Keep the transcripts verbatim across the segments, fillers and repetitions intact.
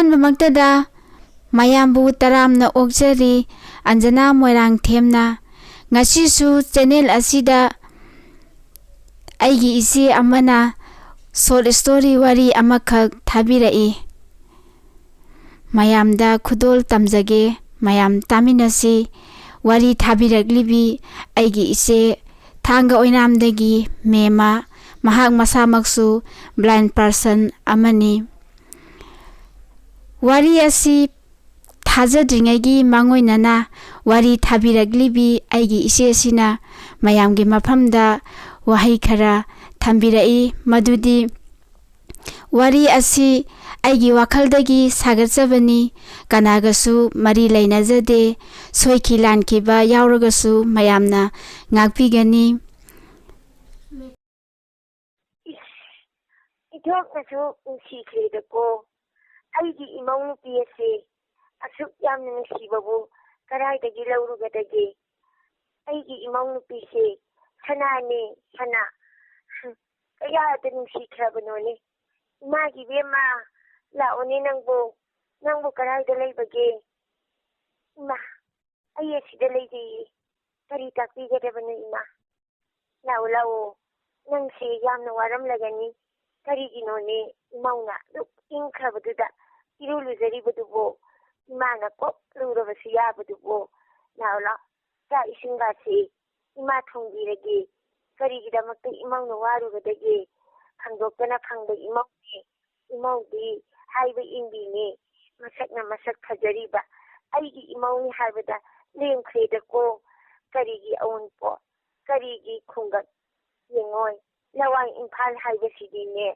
ꯑꯍꯥꯟꯕꯃꯛꯇꯗ ꯃꯌꯥꯝꯕꯨ ꯇꯔꯥꯝꯅ ꯑꯣꯛꯆꯔꯤ꯫ ꯑꯟꯖꯅꯥ ꯃꯣꯏꯔꯥꯡꯊꯦꯝꯅ ꯉꯁꯤꯁꯨ ꯆꯦꯅꯦꯜ ꯑꯁꯤꯗ ꯑꯩꯒꯤ ꯏꯆꯦ ꯑꯃꯅ ꯁꯣꯔꯠ ꯁ꯭ꯇꯣꯔꯤ ꯋꯥꯔꯤ ꯑꯃꯈꯛ ꯊꯥꯕꯤꯔꯛꯏ꯫ ꯃꯌꯥꯝꯗ ꯈꯨꯗꯣꯜ ꯇꯝꯖꯒꯦ, ꯃꯌꯥꯝ ꯇꯥꯃꯤꯟꯅꯁꯤ꯫ ꯋꯥꯔꯤ ꯊꯥꯕꯤꯔꯛꯂꯤꯕꯤ ꯑꯩꯒꯤ ꯏꯆꯦ ꯊꯥꯡꯒ ꯑꯣꯏꯅꯥꯝꯗꯒꯤ ꯃꯦꯃ, ꯃꯍꯥꯛ ꯃꯁꯥꯃꯛꯁꯨ ꯕ꯭ꯂꯥꯏꯟ ꯄꯥꯔꯁꯟ ꯑꯃꯅꯤ꯫ ꯋꯥꯔꯤ ꯑꯁꯤ ꯊꯥꯖꯗ꯭ꯔꯤꯉꯩꯒꯤ ꯃꯥꯡꯑꯣꯏꯅꯅ ꯋꯥꯔꯤ ꯊꯥꯕꯤꯔꯛꯂꯤꯕꯤ ꯑꯩꯒꯤ ꯏꯆꯦꯁꯤꯅ ꯃꯌꯥꯝꯒꯤ ꯃꯐꯝꯗ ꯋꯥꯍꯩ ꯈꯔ ꯊꯝꯕꯤꯔꯛꯏ, ꯃꯗꯨꯗꯤ, ꯋꯥꯔꯤ ꯑꯁꯤ ꯑꯩꯒꯤ ꯋꯥꯈꯜꯗꯒꯤ ꯁꯥꯒꯠꯆꯕꯅꯤ, ꯀꯅꯥꯒꯁꯨ ꯃꯔꯤ ꯂꯩꯅꯖꯗꯦ, ꯁꯣꯏꯈꯤ ꯂꯥꯟꯈꯤꯕ ꯌꯥꯎꯔꯒꯁꯨ ꯃꯌꯥꯝꯅ ꯉꯥꯛꯄꯤꯒꯅꯤ꯫ ꯏꯁ, ꯏꯊꯣꯛꯅꯁꯨ ꯅꯨꯡꯁꯤꯈ꯭ꯔꯦꯗꯀꯣ꯫ ꯑꯩꯒꯤ ꯏꯃꯧ ꯅꯨꯄꯤ ꯑꯁꯦ ꯑꯁꯨꯛ ꯌꯥꯝꯅ ꯅꯨꯡꯁꯤꯕꯕꯨ ꯀꯗꯥꯏꯗꯒꯤ ꯂꯧꯔꯨꯒꯗꯒꯦ? ꯑꯩꯒꯤ ꯏꯃꯧ ꯅꯨꯄꯤꯁꯦ ꯁꯅꯥꯅꯦ, ꯁꯅꯥ꯫ ꯀꯌꯥꯗ ꯅꯨꯡꯁꯤꯈ꯭ꯔꯕꯅꯣꯅꯦ꯫ ꯏꯃꯥꯒꯤ ꯏꯕꯦꯝꯃ, ꯂꯥꯛꯑꯣꯅꯦ ꯅꯪꯕꯨ꯫ ꯅꯪꯕꯨ ꯀꯗꯥꯏꯗ ꯂꯩꯕꯒꯦ? ꯏꯃꯥ, ꯑꯩ ꯑꯁꯤꯗ ꯂꯩꯖꯩꯌꯦ꯫ ꯀꯔꯤ ꯇꯥꯛꯄꯤꯒꯗꯕꯅꯣ ꯏꯃꯥ? ꯂꯥꯛꯑꯣ, ꯂꯥꯛꯑꯣ꯫ ꯅꯪꯁꯦ ꯌꯥꯝꯅ ꯋꯥꯔꯝꯂꯒꯅꯤ꯫ ꯀꯔꯤꯒꯤꯅꯣꯅꯦ ꯏꯃꯧꯅ ꯑꯗꯨꯛ ꯏꯪꯈ꯭ꯔꯕꯗꯨꯗ ꯏꯔꯨ ꯂꯨꯖꯔꯤꯕꯗꯨꯕꯣ? ꯏꯃꯥꯅ ꯀꯣꯛ ꯂꯨꯔꯕꯁꯨ ꯌꯥꯕꯗꯨꯕꯣ? ꯂꯥꯛꯑꯣ, ꯂꯥꯛꯑꯣ꯫ ꯆꯥꯛ ꯏꯁꯤꯡꯒꯥꯁꯦ ꯏꯃꯥ ꯊꯣꯡꯕꯤꯔꯒꯦ꯫ ꯀꯔꯤꯒꯤꯗꯃꯛꯇ ꯏꯃꯧꯅ ꯋꯥꯔꯨꯒꯗꯒꯦ? ꯈꯪꯗꯣꯛꯇꯅ ꯈꯪꯕ ꯏꯃꯧꯅꯦ꯫ ꯏꯃꯧꯗꯤ ꯍꯥꯏꯕ ꯏꯟꯕꯤꯅꯦ꯫ ꯃꯁꯛꯅ ꯃꯁꯛ ꯐꯖꯔꯤꯕ ꯑꯩꯒꯤ ꯏꯃꯧꯅꯤ ꯍꯥꯏꯕꯗ ꯂꯦꯝꯈ꯭ꯔꯦꯗꯀꯣ꯫ ꯀꯔꯤꯒꯤ ꯑꯎꯟꯄꯣꯠ? ꯀꯔꯤꯒꯤ ꯈꯨꯡꯒꯪ? ꯌꯦꯡꯉꯣꯏ, ꯂꯋꯥꯏ ꯏꯝꯐꯥꯜ ꯍꯥꯏꯕꯁꯤꯗꯤꯅꯦ,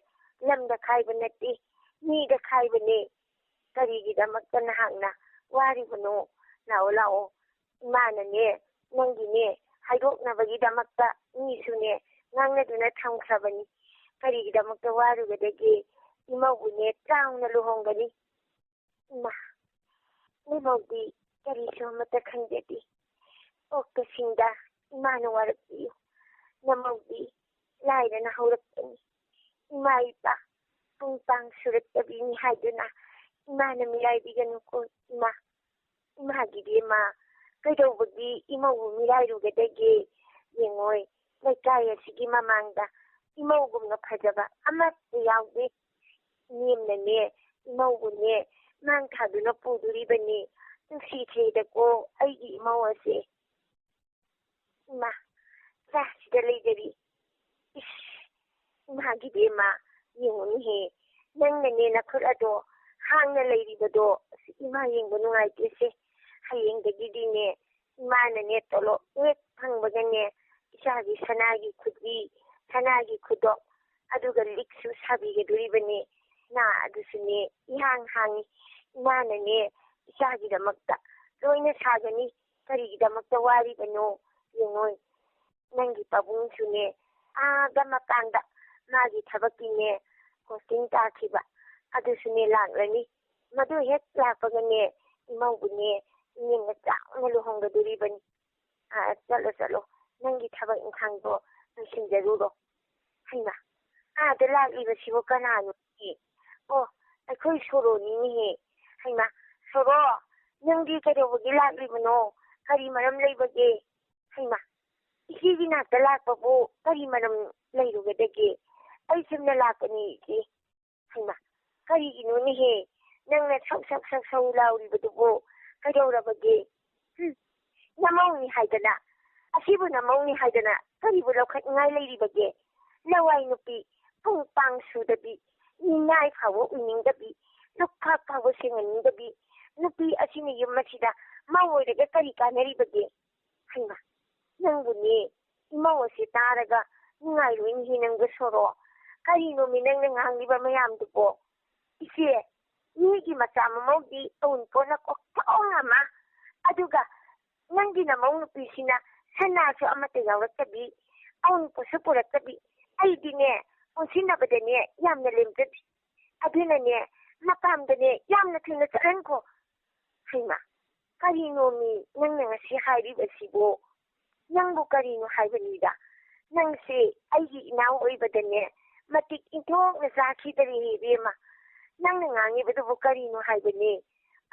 ꯂꯝꯗ ꯈꯥꯏꯕ ꯅꯠꯇꯦ, ꯃꯤꯗ ꯈꯥꯏꯕꯅꯦ꯫ ꯀꯔꯤꯒꯤꯗꯃꯛꯇ ꯅꯍꯥꯛꯅ ꯋꯥꯔꯤꯕꯅꯣ? ꯂꯥꯛꯑꯣ, ꯂꯥꯛꯑꯣ꯫ ꯏꯃꯥꯅꯅꯦ, ꯅꯪꯒꯤꯅꯦ ꯍꯥꯏꯗꯣꯛꯅꯕꯒꯤꯗꯃꯛꯇ ꯃꯤꯁꯨꯅꯦ ꯉꯥꯡꯅꯗꯨꯅ ꯊꯝꯈ꯭ꯔꯕꯅꯤ꯫ ꯀꯔꯤꯒꯤꯗꯃꯛꯇ ꯋꯥꯔꯨꯒꯗꯒꯦ? ꯏꯃꯧꯕꯨꯅꯦ ꯆꯥꯎꯅ ꯂꯨꯍꯣꯡꯒꯅꯤ꯫ ꯏꯃꯥ, ꯅꯃꯧꯗꯤ ꯀꯔꯤꯁꯨ ꯑꯃꯠꯇ ꯈꯪꯖꯗꯦ꯫ ꯄꯣꯛꯄꯁꯤꯡꯗ ꯏꯃꯥꯅ ꯋꯥꯔꯛꯄꯤꯌꯨ꯫ ꯅꯃꯧꯗꯤ ꯂꯥꯏꯔꯅ ꯍꯧꯔꯛꯄꯅꯤ꯫ ꯏꯃꯥ ꯏꯄꯥ ꯄꯨꯡ ꯄꯥꯡ ꯁꯨꯔꯛꯇꯕꯤꯅꯤ ꯍꯥꯏꯗꯨꯅ ꯏꯃꯥꯅ ꯃꯤꯔꯥꯏꯕꯤꯒꯅꯨꯀꯣ, ꯏꯃꯥ꯫ ꯏꯃꯥꯒꯤ ꯏꯕꯦꯝꯃ, ꯀꯩꯗꯧꯕꯒꯤ ꯏꯃꯧꯕꯨ ꯃꯤꯔꯥꯏꯔꯨꯒꯗꯒꯦ? ꯌꯦꯡꯉꯣꯏ, ꯂꯩꯀꯥꯏ ꯑꯁꯤꯒꯤ ꯃꯃꯥꯡꯗ ꯏꯃꯧꯒꯨꯝꯅ ꯐꯖꯕ ꯑꯃꯠꯇ ꯌꯥꯎꯗꯦ꯫ ꯏꯅꯦꯝꯅꯅꯦ, ꯏꯃꯧꯕꯨꯅꯦ, ꯃꯥꯡ ꯊꯥꯗꯨꯅ ꯄꯨꯗꯣꯔꯤꯕꯅꯤ꯫ ꯅꯨꯡꯁꯤꯈ꯭ꯔꯦꯗꯀꯣ ꯑꯩꯒꯤ ꯏꯃꯧ ꯑꯁꯦ꯫ ꯏꯃꯥ, ꯆꯥ ꯁꯤꯗ ꯂꯩꯖꯔꯤ꯫ ꯏꯁ, ꯏꯃꯥꯒꯤ ꯏꯕꯦꯝꯃ, ꯌꯦꯡꯉꯨꯅꯦꯍꯦ, ꯅꯪꯅꯅꯦ ꯅꯈꯨꯠ ꯑꯗꯣ ꯍꯥꯡꯅ ꯂꯩꯔꯤꯕꯗꯣ, ꯑꯁ, ꯏꯃꯥ ꯌꯦꯡꯕ ꯅꯨꯡꯉꯥꯏꯇꯦꯁꯦ꯫ ꯍꯌꯦꯡꯗꯒꯤꯗꯤꯅꯦ, ꯏꯃꯥꯅꯅꯦ ꯇꯣꯂꯣꯞ ꯍꯦꯛ ꯐꯪꯕꯒꯅꯦ, ꯏꯆꯥꯒꯤ ꯁꯅꯥꯒꯤ ꯈꯨꯖꯤ, ꯁꯅꯥꯒꯤ ꯈꯨꯗꯣꯞ, ꯑꯗꯨꯒ ꯂꯤꯛꯁꯨ ꯁꯥꯕꯤꯒꯗꯣꯔꯤꯕꯅꯤ꯫ ꯅꯥ ꯑꯗꯨꯁꯨꯅꯦ ꯏꯍꯥꯡ ꯍꯥꯡꯉꯤ꯫ ꯏꯃꯥꯅꯅꯦ ꯏꯆꯥꯒꯤꯗꯃꯛꯇ ꯂꯣꯏꯅ ꯁꯥꯒꯅꯤ꯫ ꯀꯔꯤꯒꯤꯗꯃꯛꯇ ꯋꯥꯔꯤꯕꯅꯣ? ꯌꯦꯡꯉꯣꯏ, ꯅꯪꯒꯤ ꯄꯥꯕꯨꯡꯁꯨꯅꯦ ꯑꯥꯗ ꯃꯄꯥꯟꯗ ꯃꯥꯒꯤ ꯊꯕꯛꯀꯤꯅꯦ ꯀꯣꯆꯤꯡ ꯇꯥꯈꯤꯕ ꯑꯗꯨꯁꯨꯅꯦ ꯂꯥꯛꯂꯅꯤ꯫ ꯃꯗꯨ ꯍꯦꯛ ꯂꯥꯛꯄꯒꯅꯦ ꯏꯃꯧꯕꯨꯅꯦ ꯏꯅꯦꯝꯅ ꯆꯥꯎꯅ ꯂꯨꯍꯣꯡꯒꯗꯣꯔꯤꯕꯅꯤ꯫ ꯑꯥ, ꯆꯠꯂꯣ, ꯆꯠꯂꯣ, ꯅꯪꯒꯤ ꯊꯕꯛ ꯏꯪꯈꯥꯡꯗꯣ ꯂꯣꯏꯁꯤꯟꯖꯔꯨꯔꯣ꯫ ꯍꯩꯃꯥ, ꯑꯥꯗ ꯂꯥꯛꯂꯤꯕꯁꯤꯕꯨ ꯀꯅꯥꯅꯣꯅꯦ? ꯑꯣ, ꯑꯩꯈꯣꯏ ꯁꯣꯔꯣꯅꯤꯅꯦꯍꯦ꯫ ꯍꯩꯃꯥ, ꯁꯣꯔꯣ, ꯅꯪꯗꯤ ꯀꯩꯗꯧꯕꯒꯤ ꯂꯥꯛꯂꯤꯕꯅꯣ? ꯀꯔꯤ ꯃꯔꯝ ꯂꯩꯕꯒꯦ? ꯍꯩꯃꯥ, ꯏꯆꯦꯒꯤ ꯅꯥꯛꯇ ꯂꯥꯛꯄꯕꯨ ꯀꯔꯤ ꯃꯔꯝ ꯂꯩꯔꯨꯒꯗꯒꯦ? ꯑꯩ ꯆꯨꯝꯅ ꯂꯥꯛꯄꯅꯤ, ꯏꯆꯦ꯫ ꯍꯩꯃꯥ, ꯀꯔꯤꯒꯤꯅꯣꯅꯦꯍꯦ? ꯅꯪꯅ ꯁꯧ ꯁꯧ ꯁꯧ ꯁꯧ ꯂꯥꯎꯔꯤꯕꯗꯨꯕꯨ ꯀꯩꯗꯧꯔꯕꯒꯦ? ꯍꯨꯝ, ꯅꯃꯧꯅꯤ ꯍꯥꯏꯗꯅ, ꯑꯁꯤꯕꯨ ꯅꯃꯧꯅꯤ ꯍꯥꯏꯗꯅ ꯀꯔꯤꯕꯨ ꯂꯧꯈꯠꯅꯤꯡꯉꯥꯏ ꯂꯩꯔꯤꯕꯒꯦ? ꯂꯋꯥꯏ ꯅꯨꯄꯤ, ꯄꯨꯡ ꯄꯥꯡ ꯁꯨꯗꯕꯤ, ꯃꯤꯅꯥꯏ ꯐꯥꯎꯕ ꯎꯏꯅꯤꯡꯗꯕꯤ, ꯂꯨꯈꯥꯛ ꯐꯥꯎꯕ ꯁꯦꯡꯍꯟꯅꯤꯡꯗꯕꯤ ꯅꯨꯄꯤ ꯑꯁꯤꯅ ꯌꯨꯝ ꯑꯁꯤꯗ ꯃꯧ ꯑꯣꯏꯔꯒ ꯀꯔꯤ ꯀꯥꯟꯅꯔꯤꯕꯒꯦ? ꯍꯩꯃꯥ, ꯅꯪꯕꯨꯅꯦ, ꯏꯃꯧ ꯑꯁꯤ ꯇꯥꯔꯒ ꯅꯨꯡꯉꯥꯏꯔꯣꯏꯅꯦꯍꯦ ꯅꯪꯕꯨ ꯁꯣꯔꯣ꯫ ꯀꯔꯤꯅꯣꯃꯤ ꯅꯪꯅ ꯉꯥꯡꯂꯤꯕ ꯃꯌꯥꯝꯗꯨꯕꯣ? ꯏꯆꯦ, ꯃꯤꯒꯤ ꯃꯆꯥ ꯃꯃꯧꯗꯤ ꯑꯎꯟꯄꯣꯠꯅ ꯀꯣꯛꯊꯣꯡ ꯑꯃ, ꯑꯗꯨꯒ ꯅꯪꯒꯤ ꯅꯃꯧ ꯅꯨꯄꯤꯁꯤꯅ ꯁꯅꯥꯁꯨ ꯑꯃꯠꯇ ꯌꯥꯎꯔꯛꯇꯕꯤ, ꯑꯎꯟꯄꯣꯠꯁꯨ ꯄꯨꯔꯛꯇꯕꯤ꯫ ꯑꯩꯗꯤꯅꯦ, ꯑꯣꯟꯁꯤꯟꯅꯕꯗꯅꯦ ꯌꯥꯝꯅ ꯂꯦꯝꯖꯗꯦ꯫ ꯑꯗꯨꯅꯅꯦ, ꯃꯄꯥꯝꯗꯅꯦ ꯌꯥꯝꯅ ꯊꯨꯅ ꯆꯠꯍꯟꯈꯣ꯫ ꯍꯩꯃꯥ, ꯀꯔꯤꯅꯣꯃꯤ ꯅꯪꯅ ꯉꯁꯤ ꯍꯥꯏꯔꯤꯕꯁꯤꯕꯣ? ꯅꯪꯕꯨ ꯀꯔꯤꯅꯣ ꯍꯥꯏꯕꯅꯤꯗ? ꯅꯪꯁꯦ ꯑꯩꯒꯤ ꯏꯅꯥꯎ ꯑꯣꯏꯕꯗꯅꯦ ꯃꯇꯤꯛ ꯏꯟꯊꯣꯛꯅ ꯆꯥꯈꯤꯗꯔꯦ ꯏꯕꯦꯝꯃ꯫ ꯅꯪꯅ ꯉꯥꯡꯉꯤꯕꯗꯨꯕꯨ ꯀꯔꯤꯅꯣ ꯍꯥꯏꯕꯅꯦ?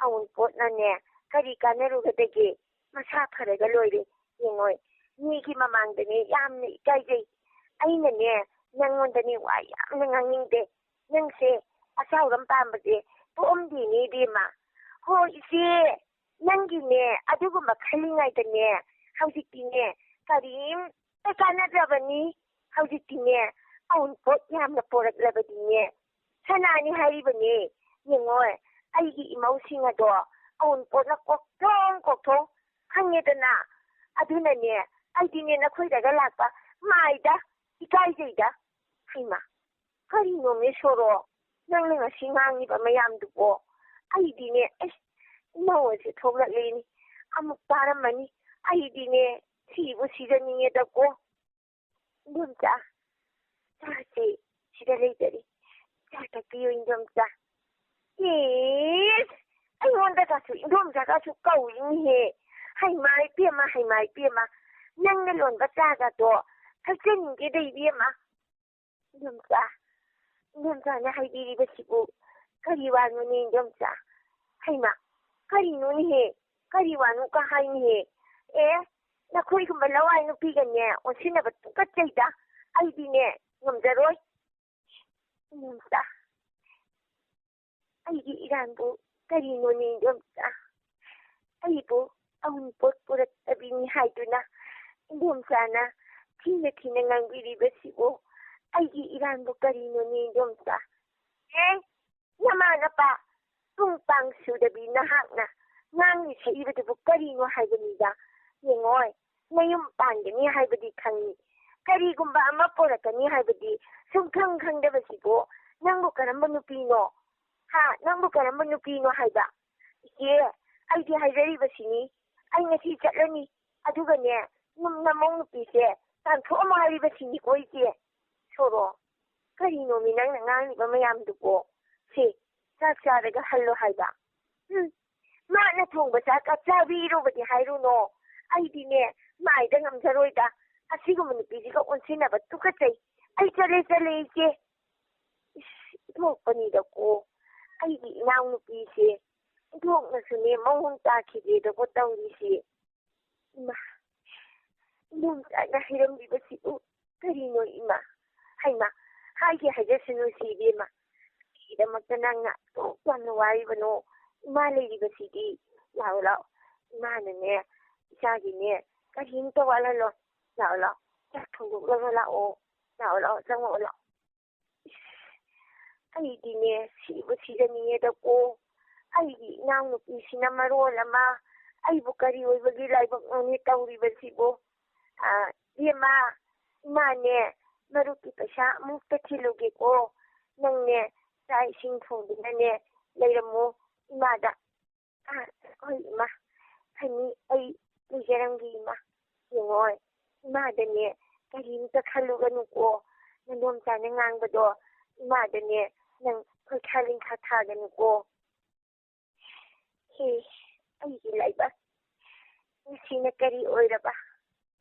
ꯑꯎꯟꯄꯣꯠꯅꯅꯦ ꯀꯔꯤ ꯀꯥꯟꯅꯔꯨꯒꯗꯒꯦ? ꯃꯁꯥ ꯐꯔꯒ ꯂꯣꯏꯔꯦ꯫ ꯌꯦꯡꯉꯣꯏ, ꯃꯤꯒꯤ ꯃꯃꯥꯡꯗꯅꯦ ꯌꯥꯝꯅ ꯏꯀꯥꯏꯖꯩ꯫ ꯑꯩꯅꯅꯦ ꯅꯪꯉꯣꯟꯗꯅꯦ ꯋꯥ ꯌꯥꯝꯅ ꯉꯥꯡꯅꯤꯡꯗꯦ꯫ ꯅꯪꯁꯦ ꯑꯆꯥꯎꯔꯝ ꯄꯥꯝꯕꯁꯦ ꯄꯣꯛꯑꯝꯗꯦꯅꯦ ꯏꯕꯦꯝꯃ꯫ ꯍꯣ ꯏꯆꯦ, ꯅꯪꯒꯤꯅꯦ ꯑꯗꯨꯒꯨꯝꯕ ꯈꯜꯂꯤꯉꯩꯗꯅꯦ ꯍꯧꯖꯤꯛꯇꯤꯅꯦ ꯀꯔꯤꯝꯇ ꯀꯥꯟꯅꯗ꯭ꯔꯕꯅꯤ꯫ ꯍꯧꯖꯤꯛꯇꯤꯅꯦ ꯑꯎꯟꯄꯣꯠ ꯌꯥꯝꯅ ꯄꯣꯔꯛꯂꯕꯗꯤꯅꯦ ꯁꯅꯥꯅꯤ ꯍꯥꯏꯔꯤꯕꯅꯦ꯫ ꯌꯦꯡꯉꯣꯏ, ꯑꯩꯒꯤ ꯏꯃꯧꯁꯤꯡ ꯑꯗꯣ ꯑꯎꯟꯄꯣꯠꯅ ꯀꯣꯛꯊꯣꯡ ꯀꯣꯛꯊꯣꯡ ꯈꯪꯉꯦꯗꯅ꯫ ꯑꯗꯨꯅꯅꯦ ꯑꯩꯗꯤꯅꯦ ꯅꯈꯣꯏꯗꯒ ꯂꯥꯛꯄ ꯃꯥꯏꯗ ꯏꯀꯥꯏꯖꯩꯗ꯫ ꯍꯩꯃꯥ, ꯀꯔꯤꯅꯣꯃꯦ ꯁꯣꯔꯣ, ꯅꯪꯅ ꯉꯁꯤ ꯉꯥꯡꯉꯤꯕ ꯃꯌꯥꯝꯗꯨꯕꯣ? ꯑꯩꯗꯤꯅꯦ ꯑꯩ ꯏꯃꯧ ꯑꯁꯦ ꯊꯣꯛꯂꯛꯂꯦꯅꯤ꯫ ꯑꯃꯨꯛ ꯇꯥꯔꯝꯃꯅꯤ꯫ ꯑꯩꯗꯤꯅꯦ ꯁꯤꯕꯨ ꯁꯤꯖꯅꯤꯡꯉꯦꯗꯀꯣ꯫ ꯏꯟꯗꯣꯝꯆꯥ, ꯆꯥꯁꯦ, ꯁꯤꯗ ꯂꯩꯖꯔꯤ꯫ ꯆꯥ ꯊꯛꯄꯤꯌꯨ ꯏꯟꯗꯣꯝꯆꯥ꯫ ꯏꯁ, ꯑꯩꯉꯣꯟꯗꯒꯁꯨ ꯏꯟꯗꯣꯝꯆꯥꯒꯁꯨ ꯀꯧꯏꯅꯤꯍꯦ꯫ ꯍꯩꯃꯥ ꯏꯄꯦꯝꯃ, ꯍꯩꯃꯥ ꯏꯄꯦꯝꯃ, ꯅꯪꯅ ꯂꯣꯟꯕ ꯆꯥꯒꯗꯣ ꯊꯛꯆꯅꯤꯡꯗꯦꯗ ꯏꯕꯦꯝꯃ꯫ ꯏꯟꯗꯣꯝꯆꯥ, ꯏꯟꯗꯣꯝꯆꯥꯅ ꯍꯥꯏꯕꯤꯔꯤꯕꯁꯤꯕꯨ ꯀꯔꯤ ꯋꯥꯅꯣꯅꯦ ꯏꯟꯗꯣꯝꯆꯥ? ꯍꯩꯃꯥ, ꯀꯔꯤꯅꯣꯅꯦꯍꯦ? ꯀꯔꯤ ꯋꯥꯅꯣ ꯀ ꯍꯥꯏꯅꯤꯍꯦ? ꯑꯦ, ꯅꯈꯣꯏꯒꯨꯝꯕ ꯂꯋꯥꯏ ꯅꯨꯄꯤꯒꯅꯦ ꯑꯣꯟꯁꯤꯟꯅꯕ ꯇꯨꯀꯠꯆꯩꯗ꯫ ꯑꯩꯗꯤꯅꯦ ꯉꯝꯖꯔꯣꯏ꯫ ꯏꯟꯗꯣꯝꯆꯥ, ꯑꯩꯒꯤ ꯏꯔꯥꯟꯕꯨ ꯀꯔꯤꯅꯣꯅꯦ ꯏꯟꯗꯣꯝꯆꯥ? ꯑꯩꯕꯨ ꯑꯎꯟꯄꯣꯠ ꯄꯨꯔꯛꯇꯕꯤꯅꯤ ꯍꯥꯏꯗꯨꯅ ꯏꯟꯗꯣꯝꯆꯥꯅ ꯊꯤꯅ ꯊꯤꯅ ꯉꯥꯡꯕꯤꯔꯤꯕꯁꯤꯕꯨ ꯑꯩꯒꯤ ꯏꯔꯥꯟꯕꯨ ꯀꯔꯤꯅꯣꯅꯦ ꯏꯟꯗꯣꯝꯆꯥ? ꯑꯦ, ꯅꯃꯥ ꯅꯄꯥ ꯄꯨꯡ ꯄꯥꯡ ꯁꯨꯗꯕꯤ ꯅꯍꯥꯛꯅ ꯉꯥꯡꯂꯤ ꯁꯛꯏꯕꯗꯨꯕꯨ ꯀꯔꯤꯅꯣ ꯍꯥꯏꯕꯅꯤꯗ? ꯌꯦꯡꯉꯣꯏ, ꯅꯌꯨꯝ ꯄꯥꯟꯒꯅꯤ ꯍꯥꯏꯕꯗꯤ ꯈꯪꯏ, ꯀꯔꯤꯒꯨꯝꯕ ꯑꯃ ꯄꯣꯔꯛꯀꯅꯤ ꯍꯥꯏꯕꯗꯤ ꯁꯨꯝꯈꯪ ꯈꯪꯗꯕꯁꯤꯕꯨ ꯅꯪꯕꯨ ꯀꯔꯝꯕ ꯅꯨꯄꯤꯅꯣ? ꯍꯥ, ꯅꯪꯕꯨ ꯀꯔꯝꯕ ꯅꯨꯄꯤꯅꯣ ꯍꯥꯏꯕ? ꯏꯆꯦ, ꯑꯩꯗꯤ ꯍꯥꯏꯖꯔꯤꯕꯁꯤꯅꯤ, ꯑꯩ ꯉꯁꯤ ꯆꯠꯂꯅꯤ, ꯑꯗꯨꯒꯅꯦ ꯅꯝ-, ꯅꯃꯧ ꯅꯨꯄꯤꯁꯦ ꯇꯥꯟꯊꯣꯛꯑꯝꯃꯣ ꯍꯥꯏꯔꯤꯕꯁꯤꯅꯤꯀꯣ ꯏꯆꯦ꯫ ꯁꯣꯔꯣ, ꯀꯔꯤꯅꯣꯃꯤ ꯅꯪꯅ ꯉꯥꯡꯂꯤꯕ ꯃꯌꯥꯝꯗꯨꯕꯣ? ꯁꯦ, ꯆꯥꯛ ꯆꯥꯔꯒ ꯍꯜꯂꯣ ꯍꯥꯏꯕ? ꯎꯝ, ꯃꯥꯅ ꯊꯣꯡꯕ ꯆꯥꯛꯀ ꯆꯥꯕꯤꯔꯨꯕꯗꯤ ꯍꯥꯏꯔꯨꯅꯣ꯫ ꯑꯩꯗꯤꯅꯦ ꯃꯥꯏꯗ ꯉꯝꯖꯔꯣꯏꯗ꯫ ꯑꯁꯤꯒꯨꯝꯕ ꯅꯨꯄꯤꯁꯤꯒ ꯑꯣꯟꯁꯤꯟꯅꯕ ꯇꯨꯀꯠꯆꯩ꯫ ꯑꯩ ꯆꯠꯂꯦ, ꯆꯠꯂꯦ ꯏꯆꯦ꯫ ꯏꯁ, ꯏꯊꯣꯛꯄꯅꯤꯗꯀꯣ꯫ ꯑꯩꯒꯤ ꯏꯅꯥꯎꯅꯨꯄꯤꯁꯦ ꯑꯣꯟꯊꯣꯛꯅꯁꯨꯅꯦ ꯃꯑꯣꯡ ꯇꯥꯈꯤꯗꯦꯗꯀꯣ ꯇꯧꯔꯤꯁꯦ꯫ ꯏꯃꯥ, ꯏꯗꯣꯝꯆꯥꯅ ꯍꯥꯏꯔꯝꯂꯤꯕꯁꯤꯕꯨ ꯀꯔꯤꯅꯣ ꯏꯃꯥ? ꯍꯩꯃꯥ, ꯍꯥꯏꯒꯦ ꯍꯥꯏꯖꯁꯅꯨꯁꯤ ꯏꯕꯦꯝꯃ꯫ ꯀꯔꯤꯒꯤꯗꯃꯛꯇ ꯅꯪꯅ ꯑꯗꯨꯛ ꯌꯥꯝꯅ ꯋꯥꯔꯤꯕꯅꯣ? ꯏꯃꯥ ꯂꯩꯔꯤꯕꯁꯤꯗꯤ꯫ ꯂꯥꯛꯑꯣ, ꯂꯥꯛꯑꯣ꯫ ꯏꯃꯥꯅꯅꯦ, ꯏꯆꯥꯒꯤꯅꯦ, ꯀꯔꯤꯝꯇ ꯋꯥꯠꯍꯜꯂꯣ꯫ ꯂꯥꯛꯑꯣ, ꯂꯥꯛꯑꯣ꯫ ꯆꯥꯛ ꯊꯣꯡꯗꯣꯛꯂꯒ ꯂꯥꯛꯑꯣ꯫ ꯂꯥꯛꯑꯣ, ꯂꯥꯛꯑꯣ, ꯆꯪꯉꯛꯑꯣ, ꯂꯥꯛꯑꯣ꯫ ꯏꯁ, ꯑꯩꯗꯤꯅꯦ, ꯁꯤꯕꯨ ꯁꯤꯖꯅꯤꯡꯉꯦꯗꯀꯣ꯫ ꯑꯩꯒꯤ ꯏꯅꯥꯎꯅꯨꯄꯤꯁꯤꯅ ꯃꯔꯣꯜ ꯑꯃ ꯑꯩꯕꯨ ꯀꯔꯤ ꯑꯣꯏꯕꯒꯤ ꯂꯥꯏꯕꯛꯅꯣꯅꯦ ꯇꯧꯔꯤꯕꯁꯤꯕꯣ? ꯑꯥ, ꯏꯕꯦꯝꯃ, ꯏꯃꯥꯅꯦ, ꯃꯔꯨꯞꯀꯤ ꯄꯩꯁꯥ ꯑꯃꯨꯛꯇ ꯊꯤꯜꯂꯨꯒꯦꯀꯣ꯫ ꯅꯪꯅꯦ, ꯆꯥꯛ ꯏꯁꯤꯡ ꯊꯣꯡꯗꯨꯅꯅꯦ ꯂꯩꯔꯝꯃꯣ ꯏꯃꯥꯗ꯫ ꯑꯥ, ꯍꯣꯏ ꯏꯃꯥ, ꯐꯅꯤ, ꯑꯩ ꯂꯩꯖꯔꯝꯒꯦ ꯏꯃꯥ꯫ ꯌꯦꯡꯉꯣ, ꯏꯃꯥꯗꯅꯦ ꯀꯔꯤꯝꯇ ꯈꯜꯂꯨꯒꯅꯨꯀꯣ꯫ ꯅꯗꯣꯝꯆꯥꯅ ꯉꯥꯡꯕꯗꯣ ꯏꯃꯥꯗꯅꯦ ꯅꯪ ꯈꯣꯏꯈꯥ ꯂꯤꯡꯈꯥ ꯊꯥꯒꯅꯨꯀꯣ꯫ ꯍꯦ, ꯑꯩꯒꯤ ꯂꯥꯏꯕꯛ, ꯉꯁꯤꯅ ꯀꯔꯤ ꯑꯣꯏꯔꯕ?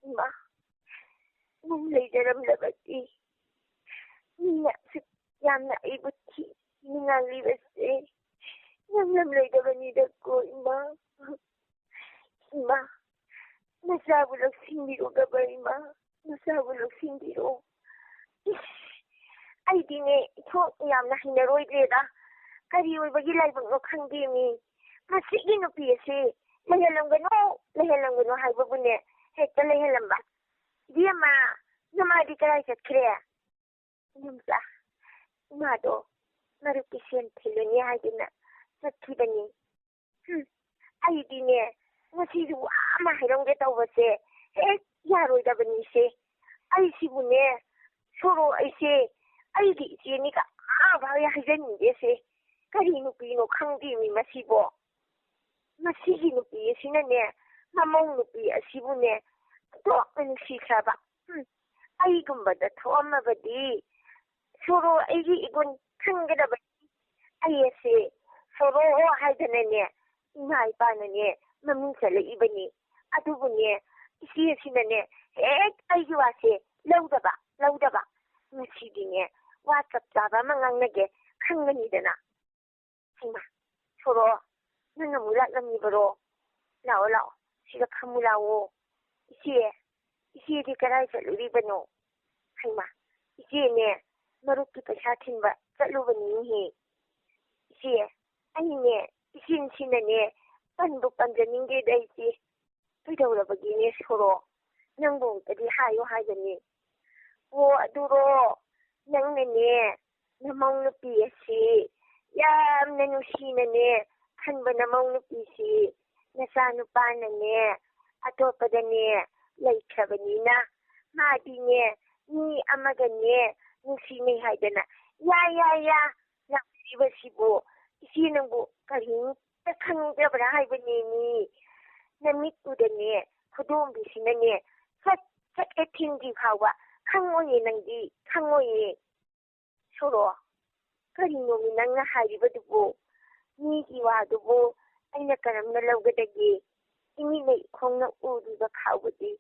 ꯏꯃꯥ, ꯅꯪ ꯂꯩꯖꯔꯝꯂꯕꯗꯤ ꯃꯤꯅ ꯑꯁꯨꯛ ꯌꯥꯝꯅ ꯑꯩꯕꯨ ꯊꯤꯅ ꯉꯥꯡꯂꯤꯕꯁꯦ ꯉꯝꯂꯝꯂꯣꯏꯗꯕꯅꯤꯗꯀꯣ ꯏꯃꯥ꯫ ꯏꯃꯥ, ꯅꯆꯥꯕꯨ ꯂꯧꯁꯤꯟꯕꯤꯔꯣ ꯏꯃꯥ, ꯅꯆꯥꯕꯨ ꯂꯧꯁꯤꯟꯕꯤꯔꯣ꯫ ꯏꯁ, ꯑꯩꯗꯤꯅꯦ ꯏꯊꯣꯛ ꯌꯥꯝꯅ ꯍꯩꯅꯔꯣꯏꯗ꯭ꯔꯦꯗ꯫ ꯀꯔꯤ ꯑꯣꯏꯕꯒꯤ ꯂꯥꯏꯕꯛꯅꯣ ꯈꯪꯗꯦ ꯃꯤ꯫ ꯃꯁꯤꯒꯤ ꯅꯨꯄꯤ ꯑꯁꯤ ꯂꯩꯍꯜꯂꯝꯒꯅꯨ, ꯂꯩꯍꯜꯂꯝꯒꯅꯨ ꯍꯥꯏꯕꯕꯨꯅꯦ ꯍꯦꯛꯇ ꯂꯩꯍꯜꯂꯝꯕ꯫ ꯏꯕꯦꯝꯃ, ꯅꯃꯥꯗꯤ ꯀꯗꯥꯏ ꯆꯠꯈ꯭ꯔꯦ? ꯏꯅꯝꯆꯥ, ꯏꯃꯥꯗꯣ ꯃꯔꯨꯞꯀꯤ ꯁꯦꯟ ꯊꯤꯜꯂꯨꯅꯤ ꯍꯥꯏꯗꯨꯅ ꯆꯠꯈꯤꯕꯅꯤ꯫ ꯍꯨꯝ, ꯑꯩꯗꯤꯅꯦ, ꯉꯁꯤꯁꯨ ꯋꯥ ꯑꯃ ꯍꯥꯏꯔꯝꯒꯦ ꯇꯧꯕꯁꯦ ꯍꯦꯛ ꯌꯥꯔꯣꯏꯗꯕꯅꯤꯁꯦ꯫ ꯑꯩꯁꯤꯕꯨꯅꯦ, ꯁꯣꯔꯣ ꯑꯩꯁꯦ, ꯑꯩꯒꯤ ꯏꯆꯦꯅꯤꯒ ꯑꯃꯐꯥꯎ ꯍꯥꯏꯖꯅꯤꯡꯗꯦꯁꯦ꯫ ꯀꯔꯤ ꯅꯨꯄꯤꯅꯣ ꯈꯪꯗꯦꯃꯤ ꯃꯁꯤꯕꯣ꯫ ꯃꯁꯤꯒꯤ ꯅꯨꯄꯤ ꯑꯁꯤꯅꯅꯦ, ꯃꯃꯧ ꯅꯨꯄꯤ ꯑꯁꯤꯕꯨꯅꯦ, ꯑꯣꯟꯊꯣꯛꯅ ꯅꯨꯡꯁꯤꯈ꯭ꯔꯕ꯫ ꯍꯨꯝ, ꯑꯩꯒꯨꯝꯕꯗ ꯊꯣꯛꯑꯝꯃꯕꯗꯤ ꯁꯣꯔꯣ ꯑꯩꯒꯤ ꯏꯒꯨꯟ ꯈꯪꯒꯗꯕꯅꯤ꯫ ꯑꯩ ꯑꯁꯦ ꯁꯣꯔꯣ ꯍꯥꯏꯗꯅꯅꯦ, ꯏꯃꯥ ꯏꯄꯥꯅꯅꯦ ꯃꯃꯤꯡ ꯆꯠꯂꯛꯏꯕꯅꯤ꯫ ꯑꯗꯨꯕꯨꯅꯦ, ꯏꯆꯦ ꯑꯁꯤꯅꯅꯦ ꯍꯦꯛ ꯑꯩꯒꯤ ꯋꯥꯁꯦ ꯂꯧꯗꯕ, ꯂꯧꯗꯕ꯫ ꯉꯁꯤꯗꯤꯅꯦ, ꯋꯥ ꯆꯞ ꯆꯥꯕ ꯑꯃ ꯉꯥꯡꯅꯒꯦ, ꯈꯪꯒꯅꯤꯗꯅ꯫ ꯍꯩꯃꯥ, ꯁꯣꯔꯣ, ꯅꯪ ꯑꯃꯨꯛ ꯂꯥꯛꯂꯝꯃꯤꯕꯔꯣ? ꯂꯥꯛꯑꯣ, ꯂꯥꯛꯑꯣ, ꯁꯤꯗ ꯐꯝꯃꯨ ꯂꯥꯛꯑꯣ꯫ ꯏꯆꯦ, ꯏꯆꯦꯗꯤ ꯀꯗꯥꯏ ꯆꯠꯂꯨꯔꯤꯕꯅꯣ? ꯍꯩꯃꯥ, ꯏꯆꯦꯅꯦ, ꯃꯔꯨꯞꯀꯤ ꯄꯩꯁꯥ ꯊꯤꯟꯕ ꯆꯠꯂꯨꯕꯅꯤꯅꯦꯍꯦ꯫ ꯏꯆꯦ, ꯑꯩꯅꯦ, ꯏꯆꯤꯟ ꯊꯤꯅꯅꯦ, ꯄꯟꯕꯨ ꯄꯟꯖꯅꯤꯡꯗꯦꯗ ꯏꯆꯦ꯫ ꯀꯩꯗꯧꯔꯕꯒꯤꯅꯦ ꯁꯣꯔꯣ? ꯅꯪꯕꯨ ꯑꯃꯨꯛꯇꯗꯤ ꯍꯥꯏꯌꯨ ꯍꯥꯏꯕꯅꯤ꯫ ꯑꯣ, ꯑꯗꯨꯔꯣ, ꯅꯪꯅꯅꯦ, ꯅꯃꯧ ꯅꯨꯄꯤ ꯑꯁꯤ ꯌꯥꯝꯅ ꯅꯨꯡꯁꯤꯅꯅꯦ ꯈꯟꯕ ꯅꯃꯧ ꯅꯨꯄꯤꯁꯤ ꯅꯆꯥꯅꯨꯄꯥꯅꯅꯦ ꯑꯇꯣꯞꯄꯗꯅꯦ ꯂꯩꯈ꯭ꯔꯕꯅꯤꯅ, ꯃꯥꯗꯤꯅꯦ ꯃꯤ ꯑꯃꯒꯅꯦ ꯅꯨꯡꯁꯤꯅꯩ ꯍꯥꯏꯗꯅ, ꯌꯥ, ꯌꯥ, ꯌꯥ, ꯂꯥꯛꯄꯤꯔꯤꯕꯁꯤꯕꯨ ꯏꯆꯦ ꯅꯪꯕꯨ ꯀꯔꯤꯝꯇ ꯈꯪꯗꯕ꯭ꯔꯥ ꯍꯥꯏꯕꯅꯦꯃꯤ꯫ ꯅꯃꯤꯠꯇꯨꯗꯅꯦ ꯈꯨꯗꯣꯝꯕꯤꯁꯤꯅꯅꯦ ꯁꯠ ꯁꯠ ꯍꯦꯛ ꯊꯤꯟꯗ꯭ꯔꯤ ꯐꯥꯎꯕ ꯈꯪꯉꯣꯏꯌꯦ, ꯅꯪꯗꯤ ꯈꯪꯉꯣꯏꯌꯦ꯫ ꯁꯣꯔꯣ, ꯀꯔꯤꯅꯣꯃꯤ ꯅꯪꯅ ꯍꯥꯏꯔꯤꯕꯗꯨꯕꯨ? ꯃꯤꯒꯤ ꯋꯥꯗꯨꯕꯨ ꯑꯩꯅ ꯀꯔꯝꯅ ꯂꯧꯒꯗꯒꯦ? ꯏꯃꯤꯠꯅ ꯏꯈꯣꯡꯅ ꯎꯔꯤꯕ ꯐꯥꯎꯕꯗꯤ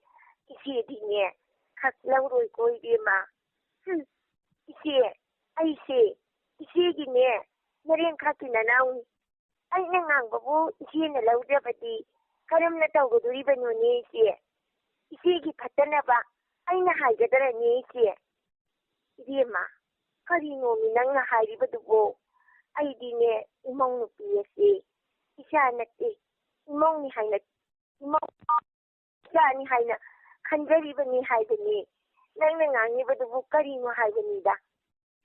ꯏꯆꯦꯗꯤꯅꯦ ꯈꯛ ꯂꯧꯔꯣꯏꯀꯣ ꯏꯕꯦꯝꯃ꯫ ꯍꯨꯝ, ꯏꯆꯦ, ꯑꯩꯁꯦ ꯏꯆꯦꯒꯤꯅꯦ ꯅꯔꯦꯟꯈꯥꯛꯀꯤ ꯅꯅꯥꯎꯅꯤ꯫ ꯑꯩꯅ ꯉꯥꯡꯕꯕꯨ ꯏꯆꯦꯅ ꯂꯧꯗ꯭ꯔꯕꯗꯤ ꯀꯔꯝꯅ ꯇꯧꯒꯗꯣꯔꯤꯕꯅꯣꯅꯦ ꯏꯆꯦ? ꯏꯆꯦꯒꯤ ꯐꯠꯇꯅꯕ ꯑꯩꯅ ꯍꯥꯏꯒꯗ꯭ꯔꯅꯦ ꯏꯆꯦ? ꯏꯕꯦꯝꯃ, ꯀꯔꯤꯅꯣꯃꯤ ꯅꯪꯅ ꯍꯥꯏꯔꯤꯕꯗꯨꯕꯣ? ꯑꯩꯗꯤꯅꯦ ꯏꯃꯧ ꯅꯨꯄꯤ ꯑꯁꯤ ꯏꯆꯥ ꯅꯠꯇꯦ, ꯏꯃꯧꯅꯤ ꯍꯥꯏꯅ, ꯏꯃꯧ ꯏꯆꯥꯅꯤ ꯍꯥꯏꯅ ꯈꯟꯖꯔꯤꯕꯅꯤ ꯍꯥꯏꯕꯅꯤ꯫ ꯅꯪꯅ ꯉꯥꯡꯉꯤꯕꯗꯨꯕꯨ ꯀꯔꯤꯅꯣ ꯍꯥꯏꯕꯅꯤꯗ꯫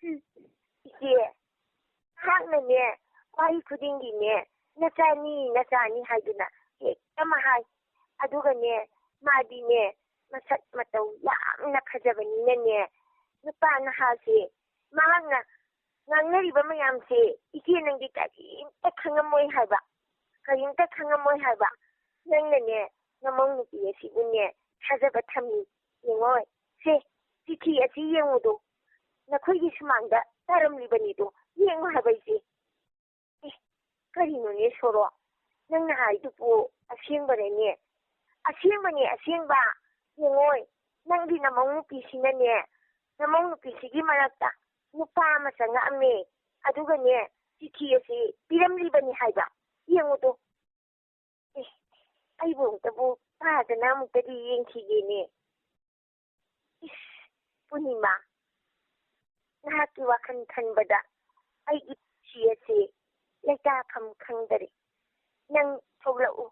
ꯍꯨꯝ, ꯏꯆꯦ, ꯅꯍꯥꯛꯅꯅꯦ ꯋꯥꯍꯩ ꯈꯨꯗꯤꯡꯒꯤꯅꯦ ꯅꯆꯥꯅꯤ, ꯅꯆꯥꯅꯤ ꯍꯥꯏꯗꯨꯅ ꯍꯦꯛꯇ ꯃꯍꯥꯏ꯫ ꯑꯗꯨꯒꯅꯦ ꯃꯥꯗꯤꯅꯦ ꯃꯁꯛ ꯃꯇꯧ ꯌꯥꯝꯅ ꯐꯖꯕꯅꯤꯅꯅꯦ ꯅꯨꯄꯥ ꯅꯍꯥꯁꯦ ꯃꯍꯥꯛꯅ ꯉꯥꯡꯅꯔꯤꯕ ꯃꯌꯥꯝꯁꯦ ꯏꯆꯦ ꯅꯪꯗꯤ ꯀꯔꯤꯝꯇ ꯈꯪꯉꯝꯃꯣꯏ ꯍꯥꯏꯕ, ꯀꯔꯤꯝꯇ ꯈꯪꯉꯝꯃꯣꯏ ꯍꯥꯏꯕ꯫ ꯅꯪꯅꯅꯦ ꯅꯃꯧ ꯅꯨꯄꯤ ꯑꯁꯤꯕꯨꯅꯦ ꯊꯥꯖꯕ ꯊꯝꯃꯤ꯫ ꯌꯦꯡꯉꯣ, ꯁꯦ, ꯆꯤꯊꯤ ꯑꯁꯤ ꯌꯦꯡꯉꯨꯗꯣ, ꯅꯈꯣꯏꯒꯤ ꯁꯨꯃꯥꯡꯗ ꯇꯥꯔꯝꯂꯤꯕꯅꯤꯗꯣ, ꯌꯦꯡꯉꯨ ꯍꯥꯏꯕ ꯏꯆꯦ꯫ ꯑꯦ, ꯀꯔꯤꯅꯣꯅꯦ ꯁꯣꯔꯣ? ꯅꯪꯅ ꯍꯥꯏꯗꯨꯕꯨ ꯑꯁꯦꯡꯕꯔꯅꯦ? ꯑꯁꯦꯡꯕꯅꯦ, ꯑꯁꯦꯡꯕ꯫ ꯌꯦꯡꯉꯣꯏ, ꯅꯪꯒꯤ ꯅꯃꯧ ꯅꯨꯄꯤꯁꯤꯅꯅꯦ, ꯅꯃꯧ ꯅꯨꯄꯤꯁꯤꯒꯤ ꯃꯔꯛꯇ ꯅꯨꯄꯥ ꯑꯃ ꯆꯪꯉꯛꯑꯝꯃꯦ꯫ ꯑꯗꯨꯒꯅꯦ, ꯆꯤꯊꯤ ꯑꯁꯤ ꯄꯤꯔꯝꯂꯤꯕꯅꯤ ꯍꯥꯏꯕ꯫ ꯌꯦꯡꯉꯨꯗꯣ꯫ ꯑꯦ, ꯑꯩꯕꯨ ꯑꯃꯨꯛꯇꯕꯨ ꯄꯥꯗꯅ ꯑꯃꯨꯛꯇꯗꯤ ꯌꯦꯡꯈꯤꯒꯦꯅꯦ꯫ ꯏꯁ, ꯄꯨꯔꯅꯤꯃꯥ, ꯅꯍꯥꯛꯀꯤ ꯋꯥꯈꯜ ꯈꯟꯕꯗ ꯑꯩꯒꯤ ꯄꯨꯟꯁꯤ ꯑꯁꯤ ꯂꯩꯇꯥꯐꯝ ꯈꯪꯗꯔꯦ꯫ ꯅꯪ ꯊꯣꯛꯂꯛꯎ,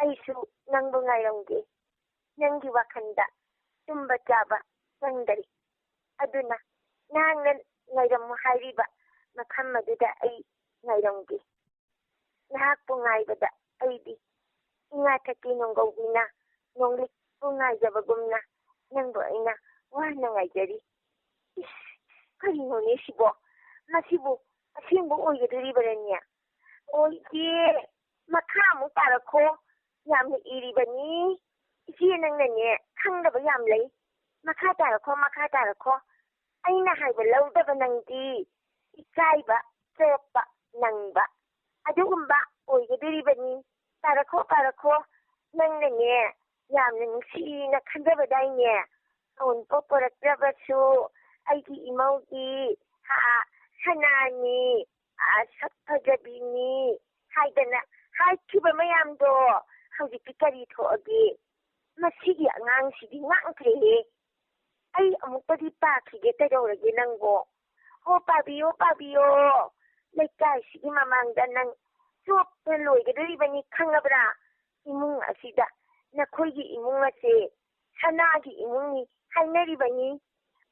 ꯑꯩꯁꯨ ꯅꯪꯕꯨ ꯉꯥꯏꯔꯝꯒꯦ꯫ ꯅꯪꯒꯤ ꯋꯥꯈꯜꯗ ꯇꯨꯝꯕ ꯆꯥꯕ ꯆꯪꯗꯔꯦ꯫ ꯑꯗꯨꯅ ꯅꯍꯥꯛꯅ ꯉꯥꯏꯔꯝꯃꯨ ꯍꯥꯏꯔꯤꯕ ꯃꯐꯝ ꯑꯗꯨꯗ ꯑꯩ ꯉꯥꯏꯔꯝꯒꯦ꯫ ꯅꯍꯥꯛꯄꯨ ꯉꯥꯏꯕꯗ ꯑꯩꯗꯤ ꯏꯉꯥꯊꯛꯀꯤ ꯅꯣꯡꯒꯧꯕꯤꯅ ꯅꯣꯡꯂꯤꯛꯄꯨ ꯉꯥꯏꯖꯕꯒꯨꯝꯅ ꯅꯪꯕꯨ ꯑꯩꯅ ꯋꯥꯅ ꯉꯥꯏꯖꯔꯤ꯫ ꯏꯁ, ꯀꯔꯤꯅꯣꯅꯦ ꯁꯤꯕꯣ? ꯃꯁꯤꯕꯨ ꯑꯁꯦꯡꯕ ꯑꯣꯏꯒꯗꯣꯔꯤꯕꯔꯅꯦ? ꯑꯣ, ꯏꯆꯦ, ꯃꯈꯥ ꯑꯃꯨꯛ ꯇꯥꯔꯛꯈꯣ꯫ ꯌꯥꯝꯅ ꯏꯔꯤꯕꯅꯤ꯫ ꯏꯆꯦ, ꯅꯪꯅꯅꯦ, ꯈꯪꯗꯕ ꯌꯥꯝ ꯂꯩ꯫ ꯃꯈꯥ ꯇꯥꯔꯛꯈꯣ, ꯃꯈꯥ ꯇꯥꯔꯛꯈꯣ꯫ ꯑꯩꯅ ꯍꯥꯏꯕ ꯂꯧꯗꯕ ꯅꯪꯗꯤ ꯏꯀꯥꯏꯕ ꯆꯣꯞꯄ ꯅꯪꯕ ꯑꯗꯨꯒꯨꯝꯕ ꯑꯣꯏꯒꯗꯣꯔꯤꯕꯅꯤ꯫ ꯄꯥꯔꯛꯈꯣ, ꯄꯥꯔꯛꯈꯣ꯫ ꯅꯪꯅꯅꯦ, ꯌꯥꯝꯅ ꯅꯨꯡꯁꯤꯅ ꯈꯟꯖꯕꯗꯥꯏꯅꯦ? ꯑꯎꯟꯄꯣꯠ ꯄꯣꯔꯛꯇ꯭ꯔꯕꯁꯨ ꯑꯩꯒꯤ ꯏꯃꯧꯗꯤ, ꯍꯥ, ꯁꯅꯥꯅꯤ, ꯑ, ꯁꯛ ꯐꯖꯕꯤꯅꯤ ꯍꯥꯏꯗꯅ ꯍꯥꯏꯈꯤꯕ ꯃꯌꯥꯝꯗꯣ ꯍꯧꯖꯤꯛꯇꯤ ꯀꯔꯤ ꯊꯣꯛꯑꯒꯦ? ꯃꯁꯤꯒꯤ ꯑꯉꯥꯡꯁꯤꯗꯤ ꯉꯥꯡꯈ꯭ꯔꯦꯍꯦ꯫ ꯑꯩ ꯑꯃꯨꯛꯇꯗꯤ ꯄꯥꯈꯤꯒꯦ, ꯀꯩꯗꯧꯔꯒꯦ ꯅꯪꯕꯣ? ꯍꯣ, ꯄꯥꯕꯤꯌꯣ, ꯄꯥꯕꯤꯌꯣ꯫ ꯂꯩꯀꯥꯏꯁꯤꯒꯤ ꯃꯃꯥꯡꯗ ꯅꯪ ꯆꯣꯞꯇ ꯂꯣꯏꯒꯗꯣꯔꯤꯕꯅꯤ, ꯈꯪꯉꯕ꯭ꯔꯥ? ꯏꯃꯨꯡ ꯑꯁꯤꯗ ꯅꯈꯣꯏꯒꯤ ꯏꯃꯨꯡ ꯑꯁꯦ ꯁꯅꯥꯒꯤ ꯏꯃꯨꯡꯅꯤ ꯍꯥꯏꯅꯔꯤꯕꯅꯤ꯫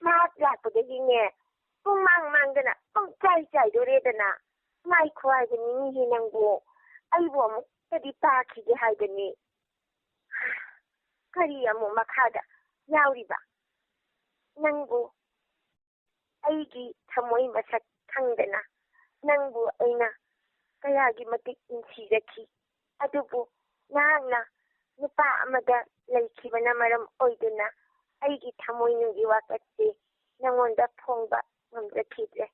ꯃꯍꯥꯛ ꯂꯥꯛꯄꯗꯒꯤꯅꯦ, ꯄꯨꯡꯃꯥꯡ ꯃꯥꯡꯗꯅ ꯄꯪꯆꯥꯏ ꯆꯥꯏꯗꯣꯔꯦꯗꯅ꯫ ꯉꯥꯏꯈꯣ ꯍꯥꯏꯕꯅꯤꯅꯦꯍꯦ ꯅꯪꯕꯨ꯫ ꯑꯩꯕꯨ ꯑꯃꯨꯛꯇꯗꯤ ꯄꯥꯈꯤꯒꯦ ꯍꯥꯏꯕꯅꯤ꯫ ꯀꯔꯤ ꯑꯃꯨꯛ ꯃꯈꯥꯗ ꯌꯥꯎꯔꯤꯕ? ꯅꯪꯕꯨ ꯑꯩꯒꯤ ꯊꯃꯣꯏ ꯃꯁꯛ ꯈꯪꯗꯅ ꯅꯪꯕꯨ ꯑꯩꯅ ꯀꯌꯥꯒꯤ ꯃꯇꯤꯛ ꯅꯨꯡꯁꯤꯖꯈꯤ꯫ ꯑꯗꯨꯕꯨ ꯅꯍꯥꯛꯅ ꯅꯨꯄꯥ ꯑꯃꯗ ꯂꯩꯈꯤꯕꯅ ꯃꯔꯝ ꯑꯣꯏꯗꯨꯅ ꯑꯩꯒꯤ ꯊꯃꯣꯏꯅꯨꯡꯒꯤ ꯋꯥꯀꯠꯁꯤ ꯅꯉꯣꯟꯗ ꯐꯣꯡꯕ ꯉꯝꯖꯈꯤꯗ꯭ꯔꯦ꯫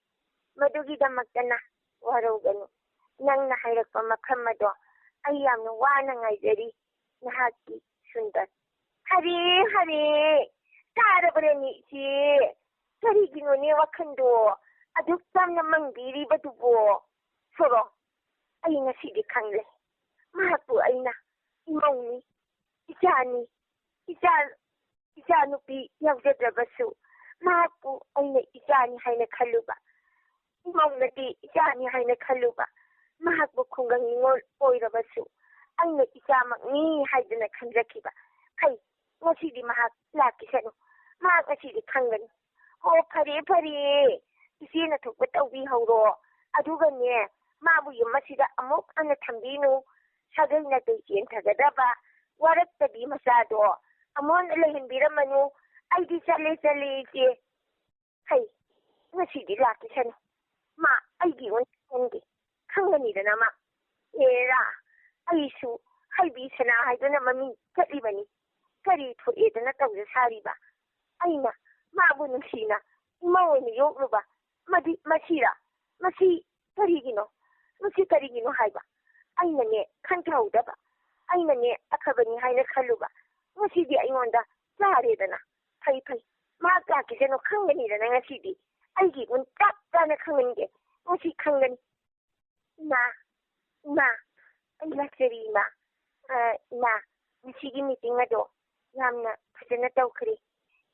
ꯃꯗꯨꯒꯤꯗꯃꯛꯇꯅ ꯋꯥꯔꯧꯒꯅꯨ꯫ ꯅꯪꯅ ꯍꯥꯏꯔꯛꯄ ꯃꯐꯝ ꯑꯗꯣ ꯑꯩ ꯌꯥꯝꯅ ꯋꯥꯅ ꯉꯥꯏꯖꯔꯤ꯫ ꯅꯍꯥꯛꯀꯤ ꯁꯨꯟꯗꯔ꯫ ꯍꯔꯦ, ꯍꯔꯦ, ꯇꯥꯔꯕ꯭ꯔꯅꯦ ꯏꯆꯦ? ꯀꯔꯤꯒꯤꯅꯣꯅꯦ ꯋꯥꯈꯜꯗꯣ ꯑꯗꯨꯛ ꯌꯥꯝꯅ ꯃꯪꯕꯤꯔꯤꯕꯗꯨꯕꯣ? ꯁꯣꯔꯣ, ꯑꯩ ꯉꯁꯤꯗꯤ ꯈꯪꯂꯦ꯫ ꯃꯍꯥꯛꯄꯨ ꯑꯩꯅ ꯏꯃꯧꯅꯤ, ꯏꯆꯥꯅꯤ, ꯏꯆꯥ, ꯏꯆꯥꯅꯨꯄꯤ ꯌꯥꯎꯖꯗ꯭ꯔꯕꯁꯨ ꯃꯍꯥꯛꯄꯨ ꯑꯩꯅ ꯏꯆꯥꯅꯤ ꯍꯥꯏꯅ ꯈꯜꯂꯨꯕ, ꯏꯃꯧꯅꯗꯤ ꯏꯆꯥꯅꯤ ꯍꯥꯏꯅ ꯈꯜꯂꯨꯕ, ꯃꯍꯥꯛꯄꯨ ꯈꯨꯡꯒꯪ ꯅꯤꯉꯣꯜ ꯑꯣꯏꯔꯕꯁꯨ ꯑꯩꯅ ꯏꯆꯥꯃꯛꯅꯤ ꯍꯥꯏꯗꯨꯅ ꯈꯟꯖꯈꯤꯕ꯫ ꯐꯩ, ꯉꯁꯤꯗꯤ ꯃꯍꯥꯛ ꯂꯥꯛꯈꯤꯁꯅꯨ, ꯃꯍꯥꯛ ꯉꯁꯤꯗꯤ ꯈꯪꯒꯅꯤ꯫ ꯍꯣ, ꯐꯔꯦ ꯐꯔꯦ, ꯏꯆꯦꯅ ꯊꯣꯛꯄ ꯇꯧꯕꯤꯍꯧꯔꯣ꯫ ꯑꯗꯨꯒꯅꯦ, ꯃꯥꯕꯨ ꯌꯨꯝ ꯑꯁꯤꯗ ꯑꯃꯨꯛ ꯍꯟꯅ ꯊꯝꯕꯤꯅꯨ꯫ ꯁꯥꯒꯩ ꯅꯥꯇꯩ ꯆꯦꯟꯊꯒꯗꯕ ꯋꯥꯔꯛꯇꯕꯤ ꯃꯆꯥꯗꯣ ꯑꯃꯨꯛ ꯍꯟꯅ ꯂꯩꯍꯟꯕꯤꯔꯝꯃꯅꯨ꯫ ꯑꯩꯗꯤ ꯆꯠꯂꯦ, ꯆꯠꯂꯦ, ꯏꯆꯦ꯫ ꯍꯩ, ꯉꯁꯤꯗꯤ ꯂꯥꯛꯈꯤꯁꯅꯨ꯫ ꯃꯥ ꯑꯩꯒꯤ ꯑꯣꯟ ꯈꯪꯗꯦ, ꯈꯪꯒꯅꯤꯗꯅ ꯃꯥ꯫ ꯑꯦꯔꯥ, ꯑꯩꯁꯨ ꯍꯩꯕꯤ ꯁꯅꯥ ꯍꯥꯏꯗꯨꯅ ꯃꯃꯤꯡ ꯆꯠꯂꯤꯕꯅꯤ꯫ ꯀꯔꯤ ꯊꯣꯛꯑꯦꯗꯅ ꯇꯧꯖ ꯁꯥꯔꯤꯕ? ꯑꯩꯅ ꯃꯥꯕꯨ ꯅꯨꯡꯁꯤꯅ ꯏꯃꯧ ꯑꯣꯏꯅ ꯌꯣꯛꯂꯨꯕ, ꯃꯗꯤ ꯃꯁꯤꯔꯥ? ꯃꯁꯤ ꯀꯔꯤꯒꯤꯅꯣ? ꯃꯁꯤ ꯀꯔꯤꯒꯤꯅꯣ ꯍꯥꯏꯕ? ꯑꯩꯅꯅꯦ ꯈꯟꯊꯍꯧꯗꯕ, ꯑꯩꯅꯅꯦ ꯑꯐꯕꯅꯤ ꯍꯥꯏꯅ ꯈꯜꯂꯨꯕ, ꯉꯁꯤꯗꯤ ꯑꯩꯉꯣꯟꯗ ꯆꯥꯔꯦꯗꯅ꯫ ꯐꯩ, ꯐꯩ, ꯃꯍꯥꯛ ꯂꯥꯛꯈꯤꯁꯅꯨ, ꯈꯪꯒꯅꯤꯗꯅ ꯉꯁꯤꯗꯤ꯫ ꯑꯩꯒꯤ ꯒꯨꯟ ꯆꯞ ꯆꯥꯅ ꯈꯪꯍꯟꯒꯦ, ꯉꯁꯤ ꯈꯪꯒꯅꯤ꯫ ꯏꯃꯥ, ꯏꯃꯥ, ꯑꯩ ꯂꯥꯛꯆꯔꯤ ꯏꯃꯥ꯫ ꯑ, ꯏꯃꯥ, ꯉꯁꯤꯒꯤ ꯃꯤꯇꯤꯡ ꯑꯗꯣ ꯌꯥꯝꯅ ꯐꯖꯅ ꯇꯧꯈ꯭ꯔꯦ꯫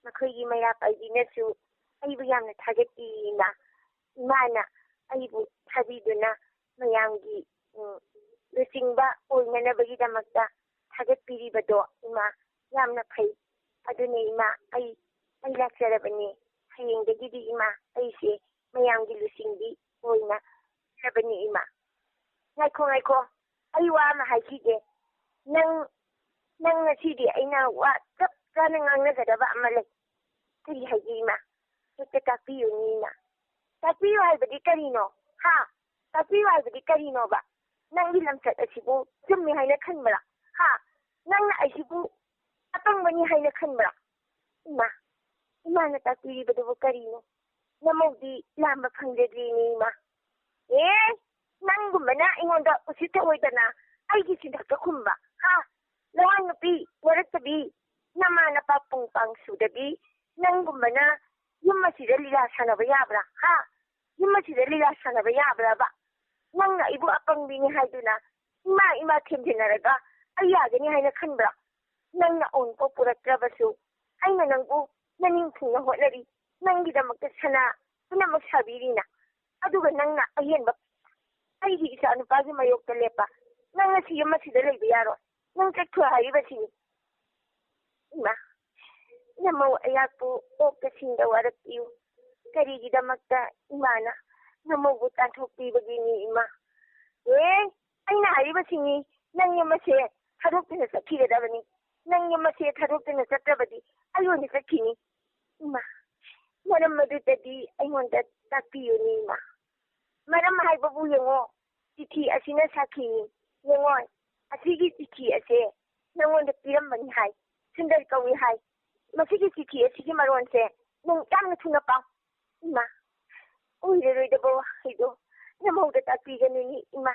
ꯃꯈꯣꯏꯒꯤ ꯃꯩꯔꯥ ꯄꯥꯏꯕꯤꯅꯁꯨ ꯑꯩꯕꯨ ꯌꯥꯝꯅ ꯊꯥꯒꯠꯄꯤ ꯏꯃꯥ꯫ ꯏꯃꯥꯅ ꯑꯩꯕꯨ ꯊꯥꯕꯤꯗꯨꯅ ꯃꯌꯥꯝꯒꯤ, ꯎꯝ, ꯂꯨꯆꯤꯡꯕ ꯑꯣꯏꯅꯅꯕꯒꯤꯗꯃꯛꯇ ꯊꯥꯒꯠꯄꯤꯔꯤꯕꯗꯣ ꯏꯃꯥ ꯌꯥꯝꯅ ꯐꯩ꯫ ꯑꯗꯨꯅꯦ ꯏꯃꯥ, ꯑꯩ, ꯑꯩ ꯂꯥꯛꯆꯔꯕꯅꯦ꯫ ꯍꯌꯦꯡꯗꯒꯤꯗꯤ ꯏꯃꯥ, ꯑꯩꯁꯦ ꯃꯌꯥꯝꯒꯤ ꯂꯨꯆꯤꯡꯕꯤ ꯑꯣꯏꯅ ꯂꯥꯛꯆꯔꯕꯅꯦ ꯏꯃꯥ꯫ ꯉꯥꯏꯈꯣ, ꯉꯥꯏꯈꯣ, ꯑꯩ ꯋꯥ ꯑꯃ ꯍꯥꯏꯈꯤꯒꯦ꯫ ꯅꯪ, ꯅꯪ ꯉꯁꯤꯗꯤ ꯑꯩꯅ ꯋꯥ ꯆꯞ ꯆꯥꯅ ꯉꯥꯡꯅꯒꯗꯕ ꯑꯃ ꯂꯩ꯫ ꯀꯔꯤ ꯍꯥꯏꯒꯦ ꯏꯃꯥ? ꯍꯦꯛꯇ ꯇꯥꯛꯄꯤꯌꯨꯅꯦ ꯏꯃꯥ꯫ ꯇꯥꯛꯄꯤꯌꯨ ꯍꯥꯏꯕꯗꯤ ꯀꯔꯤꯅꯣ? ꯍꯥ? ꯇꯥꯛꯄꯤꯌꯨ ꯍꯥꯏꯕꯗꯤ ꯀꯔꯤꯅꯣꯕ? ꯅꯪꯒꯤ ꯂꯝꯆꯠ ꯑꯁꯤꯕꯨ ꯆꯨꯝꯃꯤ ꯍꯥꯏꯅ ꯈꯟꯕ꯭ꯔꯥ? ꯍꯥ? ꯅꯪꯅ ꯑꯩꯁꯤꯕꯨ ꯑꯄꯪꯕꯅꯤ ꯍꯥꯏꯅ ꯈꯟꯕ꯭ꯔꯥ? ꯏꯃꯥ, ꯏꯃꯥꯅ ꯇꯥꯛꯄꯤꯔꯤꯕꯗꯨꯕꯨ ꯀꯔꯤꯅꯣ? ꯅꯃꯧꯗꯤ ꯂꯥꯝꯕ ꯐꯪꯖꯗ꯭ꯔꯤꯅꯦ ꯏꯃꯥ꯫ ꯑꯦ, ꯅꯪꯒꯨꯝꯕꯅ ꯑꯩꯉꯣꯟꯗ ꯎꯁꯤꯠ ꯊꯑꯣꯏꯗꯅ ꯑꯩꯒꯤ ꯁꯤꯟꯊꯛꯇ ꯈꯨꯝꯕ, ꯍꯥ? ꯂꯋꯥꯏ ꯅꯨꯄꯤ, ꯋꯥꯔꯛꯇꯕꯤ, ꯅꯃꯥ ꯅꯄꯥ ꯄꯨꯡ ꯄꯥꯡ ꯁꯨꯗꯕꯤ, ꯅꯪꯒꯨꯝꯕꯅ ꯌꯨꯝ ꯑꯁꯤꯗ ꯂꯤꯂꯥ ꯁꯥꯟꯅꯕ ꯌꯥꯕ꯭ꯔꯥ, ꯍꯥ? ꯁꯤꯗ ꯂꯤꯂꯥ ꯁꯥꯟꯅꯕ ꯌꯥꯕ꯭ꯔꯕ? ꯅꯪꯅ ꯑꯩꯕꯨ ꯑꯄꯪꯕꯤꯅꯤ ꯍꯥꯏꯗꯨꯅ ꯏꯃꯥ ꯏꯃꯥ ꯊꯦꯝꯖꯤꯟꯅꯔꯒ ꯑꯩ ꯌꯥꯒꯅꯤ ꯍꯥꯏꯅ ꯈꯟꯕ꯭ꯔꯥ? ꯅꯪꯅ ꯑꯎꯟꯄꯣꯠ ꯄꯨꯔꯛꯇ꯭ꯔꯕꯁꯨ ꯑꯩꯅ ꯅꯪꯕꯨ ꯅꯅꯤꯡ ꯊꯨꯡꯅ ꯍꯣꯠꯅꯔꯤ꯫ ꯅꯪꯒꯤꯗꯃꯛꯇ ꯁꯅꯥ ꯄꯨꯝꯅꯃꯛ ꯁꯥꯕꯤꯔꯤꯅ꯫ ꯑꯗꯨꯒ ꯅꯪꯅ ꯑꯍꯦꯟꯕ ꯑꯩꯒꯤ ꯏꯆꯥ ꯅꯨꯄꯥꯒꯤ ꯃꯥꯌꯣꯛꯇ ꯂꯦꯞꯄ꯫ ꯅꯪ ꯉꯁꯤ ꯌꯨꯝ ꯑꯁꯤꯗ ꯂꯩꯕ ꯌꯥꯔꯣꯏ꯫ ꯅꯪ ꯆꯠꯈ꯭ꯔꯣ ꯍꯥꯏꯔꯤꯕꯁꯤꯅꯤ꯫ ꯏꯃꯥ, ꯅꯃꯧ ꯑꯩꯍꯥꯛꯄꯨ ꯑꯣꯛꯇ ꯁꯤꯡꯗ ꯋꯥꯔꯛꯄꯤꯌꯨ꯫ ꯀꯔꯤꯒꯤꯗꯃꯛꯇ ꯏꯃꯥꯅ ꯅꯃꯧꯕꯨ ꯇꯥꯟꯊꯣꯛꯄꯤꯕꯒꯤꯅꯤ ꯏꯃꯥ? ꯑꯦ, ꯑꯩꯅ ꯍꯥꯏꯔꯤꯕꯁꯤꯅꯤ, ꯅꯪ ꯌꯨꯝ ꯑꯁꯦ ꯊꯥꯗꯣꯛꯇꯨꯅ ꯆꯠꯈꯤꯒꯗꯕꯅꯤ꯫ ꯅꯪ ꯌꯨꯝ ꯑꯁꯦ ꯊꯥꯗꯣꯛꯇꯨꯅ ꯆꯠꯇ꯭ꯔꯕꯗꯤ ꯑꯩ ꯑꯣꯏꯅ ꯆꯠꯈꯤꯅꯤ꯫ ꯏꯃꯥ, ꯃꯔꯝ ꯑꯗꯨꯗꯗꯤ ꯑꯩꯉꯣꯟꯗ ꯇꯥꯛꯄꯤꯌꯨꯅꯦ ꯏꯃꯥ꯫ ꯃꯔꯝ ꯍꯥꯏꯕꯕꯨ ꯌꯦꯡꯉꯣ, ꯆꯤꯊꯤ ꯑꯁꯤꯅ ꯁꯥꯈꯤꯅꯤ꯫ ꯌꯦꯡꯉꯣ, ꯑꯁꯤꯒꯤ ꯆꯤꯊꯤ ꯑꯁꯦ ꯅꯪꯉꯣꯟꯗ ꯄꯤꯔꯝꯕꯅꯤ ꯍꯥꯏ꯫ ꯁꯨꯟꯗꯔ ꯀꯧꯏ ꯍꯥꯏ꯫ ꯃꯁꯤꯒꯤ ꯆꯤꯊꯤ ꯑꯁꯤꯒꯤ ꯃꯔꯣꯟꯁꯦ ꯅꯪ ꯌꯥꯝꯅ ꯊꯨꯅ ꯄꯥꯎ꯫ ꯏꯃꯥ, ꯑꯣꯏꯔꯔꯣꯏꯗꯕ ꯋꯥꯍꯩꯗꯣ ꯅꯃꯧꯗ ꯇꯥꯛꯄꯤꯒꯅꯨꯅꯦ ꯏꯃꯥ꯫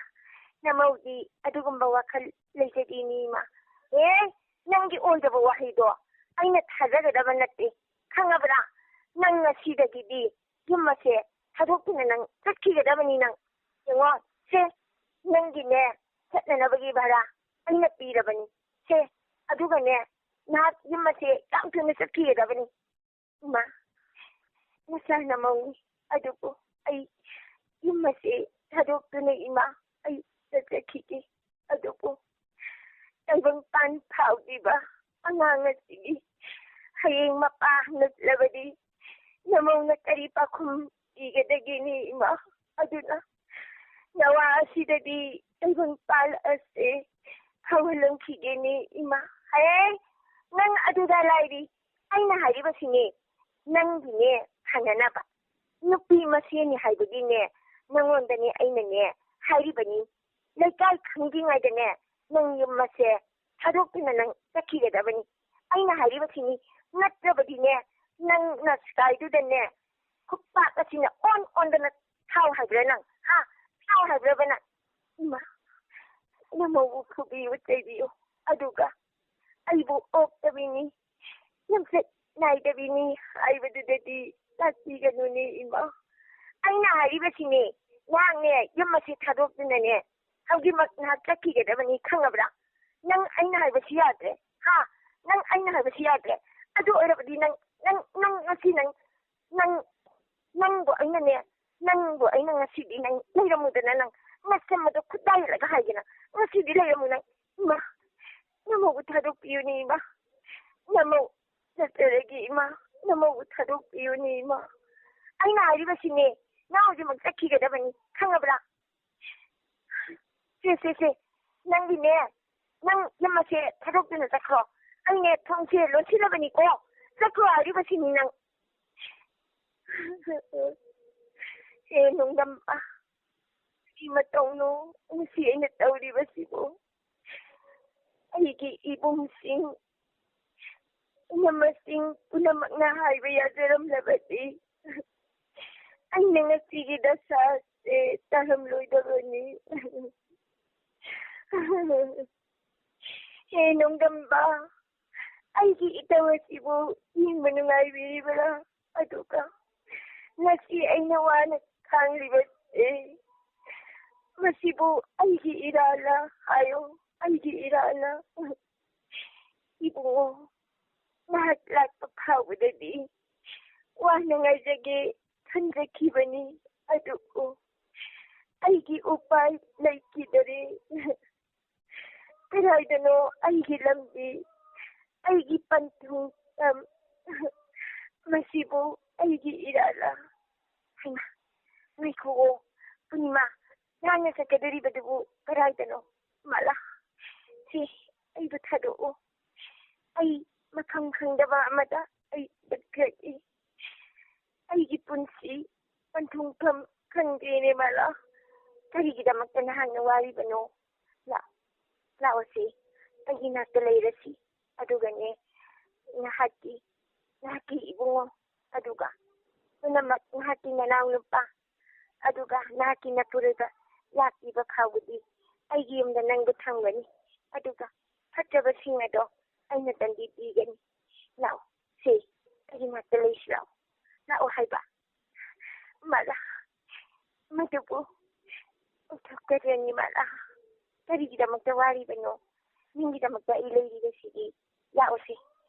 ꯅꯃꯧꯗꯤ ꯑꯗꯨꯒꯨꯝꯕ ꯋꯥꯈꯜ ꯂꯩꯖꯗꯦꯅꯦ ꯏꯃꯥ꯫ ꯑꯦ, ꯅꯪꯒꯤ ꯑꯣꯏꯗꯕ ꯋꯥꯍꯩꯗꯣ ꯑꯩꯅ ꯊꯥꯖꯒꯗꯕ ꯅꯠꯇꯦ꯫ ꯈꯪꯉꯕ꯭ꯔꯥ? ꯅꯪ ꯉꯁꯤꯗꯒꯤꯗꯤ ꯌꯨꯝ ꯑꯁꯦ ꯊꯥꯗꯣꯛꯇꯨꯅ ꯅꯪ ꯆꯠꯈꯤꯒꯗꯕꯅꯤ ꯅꯪ꯫ ꯌꯦꯡꯉꯣ, ꯁꯦ, ꯅꯪꯒꯤꯅꯦ ꯆꯠꯅꯅꯕꯒꯤ ꯚꯔꯥ ꯑꯩꯅ ꯄꯤꯔꯕꯅꯤ꯫ ꯁꯦ, ꯑꯗꯨꯒꯅꯦ, ꯅꯍꯥꯛ ꯌꯨꯝ ꯑꯁꯦ ꯌꯥꯝ ꯊꯨꯅ ꯆꯠꯈꯤꯒꯗꯕꯅꯤ꯫ ꯏꯃꯥ, ꯅꯆꯥ ꯅꯃꯧꯅꯤ, ꯑꯗꯨꯕꯨ ꯑꯩ ꯌꯨꯝ ꯑꯁꯦ ꯊꯥꯗꯣꯛꯇꯨꯅ ꯏꯃꯥ ꯑꯩ ꯆꯠꯆꯈꯤꯒꯦ꯫ ꯑꯗꯨꯕꯨ ꯇꯥꯏꯕꯪꯄꯥꯟ ꯐꯥꯎꯗ꯭ꯔꯤꯕ ꯑꯉꯥꯡ ꯑꯁꯤꯒꯤ ꯍꯌꯦꯡ ꯃꯄꯥ ꯅꯠꯂꯕꯗꯤ ꯅꯃꯧꯅ ꯀꯔꯤ ꯄꯥꯎꯈꯨꯝ ꯄꯤꯒꯗꯒꯦꯅꯦ ꯏꯃꯥ? ꯑꯗꯨꯅ ꯅꯋꯥ ꯑꯁꯤꯗꯗꯤ ꯇꯥꯏꯕꯪꯄꯥꯜ ꯑꯁꯦ ꯐꯥꯎꯍꯜꯂꯝꯈꯤꯒꯦꯅꯦ ꯏꯃꯥ꯫ ꯍꯦ, ꯅꯪ ꯑꯗꯨꯗ ꯂꯥꯏꯔꯤ꯫ ꯑꯩꯅ ꯍꯥꯏꯔꯤꯕꯁꯤꯅꯦ, ꯅꯪꯒꯤꯅꯦ ꯐꯅꯅꯕ꯫ ꯅꯨꯄꯤ ꯃꯁꯦꯟꯅꯤ ꯍꯥꯏꯕꯒꯤꯅꯦ ꯅꯪꯉꯣꯟꯗꯅꯦ ꯑꯩꯅꯅꯦ ꯍꯥꯏꯔꯤꯕꯅꯤ꯫ ꯂꯩꯀꯥꯏ ꯈꯪꯗ꯭ꯔꯤꯉꯩꯗꯅꯦ ꯅꯪ ꯌꯨꯝ ꯑꯁꯦ ꯊꯥꯗꯣꯛꯇꯨꯅ ꯅꯪ ꯆꯠꯈꯤꯒꯗꯕꯅꯤ꯫ ꯑꯩꯅ ꯍꯥꯏꯔꯤꯕꯁꯤꯅꯤ꯫ ꯅꯠꯇ꯭ꯔꯕꯗꯤꯅꯦ ꯅꯪ ꯅꯁꯀꯥꯏꯗꯨꯗꯅꯦ ꯈꯨꯄꯥꯛ ꯑꯁꯤꯅ ꯑꯣꯟ ꯑꯣꯟꯗꯅ ꯊꯥꯎ ꯍꯥꯏꯕ꯭ꯔꯥ ꯅꯪ? ꯍꯥ? ꯊꯥꯎ ꯍꯥꯏꯕ꯭ꯔꯕ ꯅꯪ? ꯏꯃꯥ, ꯅꯃꯧꯕꯨ ꯐꯨꯕꯤꯌꯨ, ꯆꯩꯕꯤꯌꯨ꯫ ꯑꯗꯨꯒ ꯑꯩꯕꯨ ꯑꯣꯛꯇꯕꯤꯅꯤ, ꯂꯝꯆꯠ ꯅꯥꯏꯗꯕꯤꯅꯤ ꯍꯥꯏꯕꯗꯨꯗꯗꯤ ꯇꯥꯛꯄꯤꯒꯅꯨꯅꯦ ꯏꯃꯥ꯫ ꯑꯩꯅ ꯍꯥꯏꯔꯤꯕ ꯁꯤꯅꯦ, ꯅꯍꯥꯛꯅꯦ, ꯌꯨꯝ ꯑꯁꯤ ꯊꯥꯗꯣꯛꯇꯨꯅꯅꯦ, ꯍꯧꯖꯤꯛꯃꯛ ꯅꯍꯥꯛ ꯆꯠꯈꯤꯒꯗꯕꯅꯤ, ꯈꯪꯉꯕ꯭ꯔꯥ? ꯅꯪ ꯑꯩꯅ ꯍꯥꯏꯕꯁꯤ ꯌꯥꯗ꯭ꯔꯦ, ꯍꯥ? ꯅꯪ ꯑꯩꯅ ꯍꯥꯏꯕꯁꯤ ꯌꯥꯗ꯭ꯔꯦ꯫ ꯑꯗꯨ ꯑꯣꯏꯔꯕꯗꯤ ꯅꯪ, ꯅꯪ, ꯅꯪ ꯉꯁꯤ ꯅꯪ, ꯅꯪ, ꯅꯪꯕꯨ ꯑꯩꯅꯅꯦ, ꯅꯪꯕꯨ ꯑꯩꯅ ꯉꯁꯤꯗꯤ ꯅꯪ ꯂꯩꯔꯝꯃꯨꯗꯅ ꯅꯪ, ꯅꯁꯝ ꯑꯗꯣ ꯈꯨꯠ ꯄꯥꯏꯔꯒ ꯍꯥꯏꯒꯦꯅ, ꯉꯁꯤꯗꯤ ꯂꯩꯔꯝꯃꯨ ꯅꯪ꯫ ꯏꯃꯥ, ꯅꯃꯧꯕꯨ ꯊꯥꯗꯣꯛꯄꯤꯌꯨꯅꯦ, ꯏꯃꯥ꯫ ꯅꯃꯧ ꯅꯠꯇ꯭ꯔꯒꯤ ꯏꯃꯥ, ꯅꯃꯧꯕꯨ ꯊꯥꯗꯣꯛꯄꯤꯌꯨꯅꯦ, ꯏꯃꯥ꯫ ꯑꯩꯅ ꯍꯥꯏꯔꯤꯕꯁꯤꯅꯦ, ꯅꯪ ꯍꯧꯖꯤꯛꯃꯛ ꯆꯠꯈꯤꯒꯗꯕꯅꯤ, ꯈꯪꯉꯕ꯭ꯔꯥ? ꯁꯦ, ꯁꯦ, ꯁꯦ, ꯅꯪꯒꯤꯅꯦ, ꯅꯪ ꯌꯨꯝ ꯑꯁꯦ ꯊꯥꯗꯣꯛꯇꯨꯅ ꯆꯠꯈ꯭ꯔꯣ꯫ ꯑꯩꯅꯦ ꯊꯣꯡꯁꯦ ꯂꯣꯟꯁꯤꯜꯂꯕꯅꯤꯀꯣ, ꯆꯠꯈ꯭ꯔꯣ ꯍꯥꯏꯔꯤꯕꯁꯤꯅꯤ ꯅꯪ꯫ ꯍꯦ ꯅꯣꯡꯗꯝꯕ, ꯀꯔꯤ ꯃꯇꯧꯅꯣ ꯉꯁꯤ ꯑꯩꯅ ꯇꯧꯔꯤꯕꯁꯤꯕꯨ? ꯑꯩꯒꯤ ꯏꯕꯨꯡꯁꯤꯡ, ꯏꯅꯝꯃꯁꯤꯡ ꯄꯨꯝꯅꯃꯛꯅ ꯍꯥꯏꯕ ꯌꯥꯖꯔꯝꯂꯕꯗꯤ ꯑꯩꯅ ꯉꯁꯤꯒꯤ ꯗꯁꯥꯁꯦ ꯇꯥꯔꯝꯂꯣꯏꯗꯕꯅꯤ꯫ ꯍꯦ ꯅꯣꯡꯗꯝꯕ, ꯑꯩꯒꯤ ꯏꯇꯧ ꯑꯁꯤꯕꯨ ꯌꯦꯡꯕ ꯅꯨꯡꯉꯥꯏꯕꯤꯔꯤꯕ꯭ꯔꯥ? ꯑꯗꯨꯒ ꯉꯁꯤ ꯑꯩꯅ ꯋꯥꯅ ꯈꯥꯡꯂꯤꯕꯁꯦ, ꯃꯁꯤꯕꯨ ꯑꯩꯒꯤ ꯏꯔꯥꯜꯂ ꯍꯥꯏꯌꯣ, ꯑꯩꯒꯤ ꯏꯔꯥꯜꯂ꯫ ꯏꯕꯨꯡꯉꯣ, ꯅꯍꯥꯛ ꯂꯥꯛꯄ ꯐꯥꯎꯕꯗꯗꯤ ꯋꯥꯅ ꯉꯥꯏꯖꯒꯦ ꯈꯟꯖꯈꯤꯕꯅꯤ, ꯑꯗꯨꯕꯨ ꯑꯩꯒꯤ ꯎꯄꯥꯏ ꯂꯩꯈꯤꯗꯔꯦ꯫ ꯀꯗꯥꯏꯗꯅꯣ ꯑꯩꯒꯤ ꯂꯝꯕꯤ, ꯑꯩꯒꯤ ꯄꯟꯊꯨꯡꯐꯝ? ꯃꯁꯤꯕꯨ ꯑꯩꯒꯤ ꯏꯔꯥꯜꯂ? ꯍꯩꯃꯥ, ꯉꯥꯏꯈꯨꯑꯣ, ꯄꯨꯔꯅꯤꯃꯥ, ꯅꯍꯥꯛꯅ ꯆꯠꯀꯗꯧꯔꯤꯕꯗꯨꯕꯨ ꯀꯗꯥꯏꯗꯅꯣ? ꯃꯥꯂꯥ, ꯁꯤ ꯑꯩꯕꯨ ꯊꯥꯗꯣꯛꯑꯣ꯫ ꯑꯩ ꯃꯐꯝ ꯈꯪꯗꯕ ꯑꯃꯗ ꯑꯩ ꯆꯠꯈ꯭ꯔꯒꯦ꯫ ꯑꯩꯒꯤ ꯄꯨꯟꯁꯤ ꯄꯟꯊꯨꯡꯐꯝ ꯈꯪꯗꯦꯅꯦ, ꯃꯥꯂꯥ꯫ ꯀꯔꯤꯒꯤꯗꯃꯛꯇ ꯅꯍꯥꯛꯅ ꯋꯥꯔꯤꯕꯅꯣ? ꯂꯥꯛ-, ꯂꯥꯛꯑꯣꯁꯦ, ꯑꯩꯒꯤ ꯅꯥꯛꯇ ꯂꯩꯔꯁꯤ꯫ ꯑꯗꯨꯒꯅꯦ, ꯅꯍꯥꯛꯀꯤ, ꯅꯍꯥꯛꯀꯤ ꯏꯕꯨꯡꯉꯣ, ꯑꯗꯨꯒ ꯄꯨꯝꯅꯃꯛ ꯅꯍꯥꯛꯀꯤ ꯅꯅꯥꯎ ꯅꯨꯄꯥ, ꯑꯗꯨꯒ ꯅꯍꯥꯛꯀꯤ ꯅꯄꯨꯔꯣꯏꯕ ꯂꯥꯛꯄꯤꯕ ꯐꯥꯎꯕꯗꯤ ꯑꯩꯒꯤ ꯌꯨꯝꯗ ꯅꯪꯕꯨ ꯊꯝꯒꯅꯤ꯫ ꯑꯗꯨꯒ ꯐꯠꯇ꯭ꯔꯕꯁꯤꯡ ꯑꯗꯣ ꯑꯩꯅ ꯗꯟꯗꯤ ꯄꯤꯒꯅꯤ꯫ ꯂꯥꯛꯑꯣ, ꯁꯦ, ꯑꯩꯒꯤ ꯅꯥꯛꯇ ꯂꯩꯁꯤ ꯂꯥꯛꯑꯣ꯫ ꯂꯥꯛꯑꯣ ꯍꯥꯏꯕ꯫ ꯃꯥꯂꯥ, ꯑꯗꯨꯕꯨ ꯑꯣꯟꯊꯣꯛꯇ꯭ꯔꯦ ꯅꯤꯃꯥꯂꯥ꯫ ꯀꯔꯤꯒꯤꯗꯃꯛꯇ ꯋꯥꯔꯤꯕꯅꯣ? ꯅꯪꯒꯤꯗꯃꯛꯇ ꯑꯩ ꯂꯩꯔꯤꯕꯁꯤꯗꯤ꯫ ꯂꯥꯛꯑꯣꯁꯦ,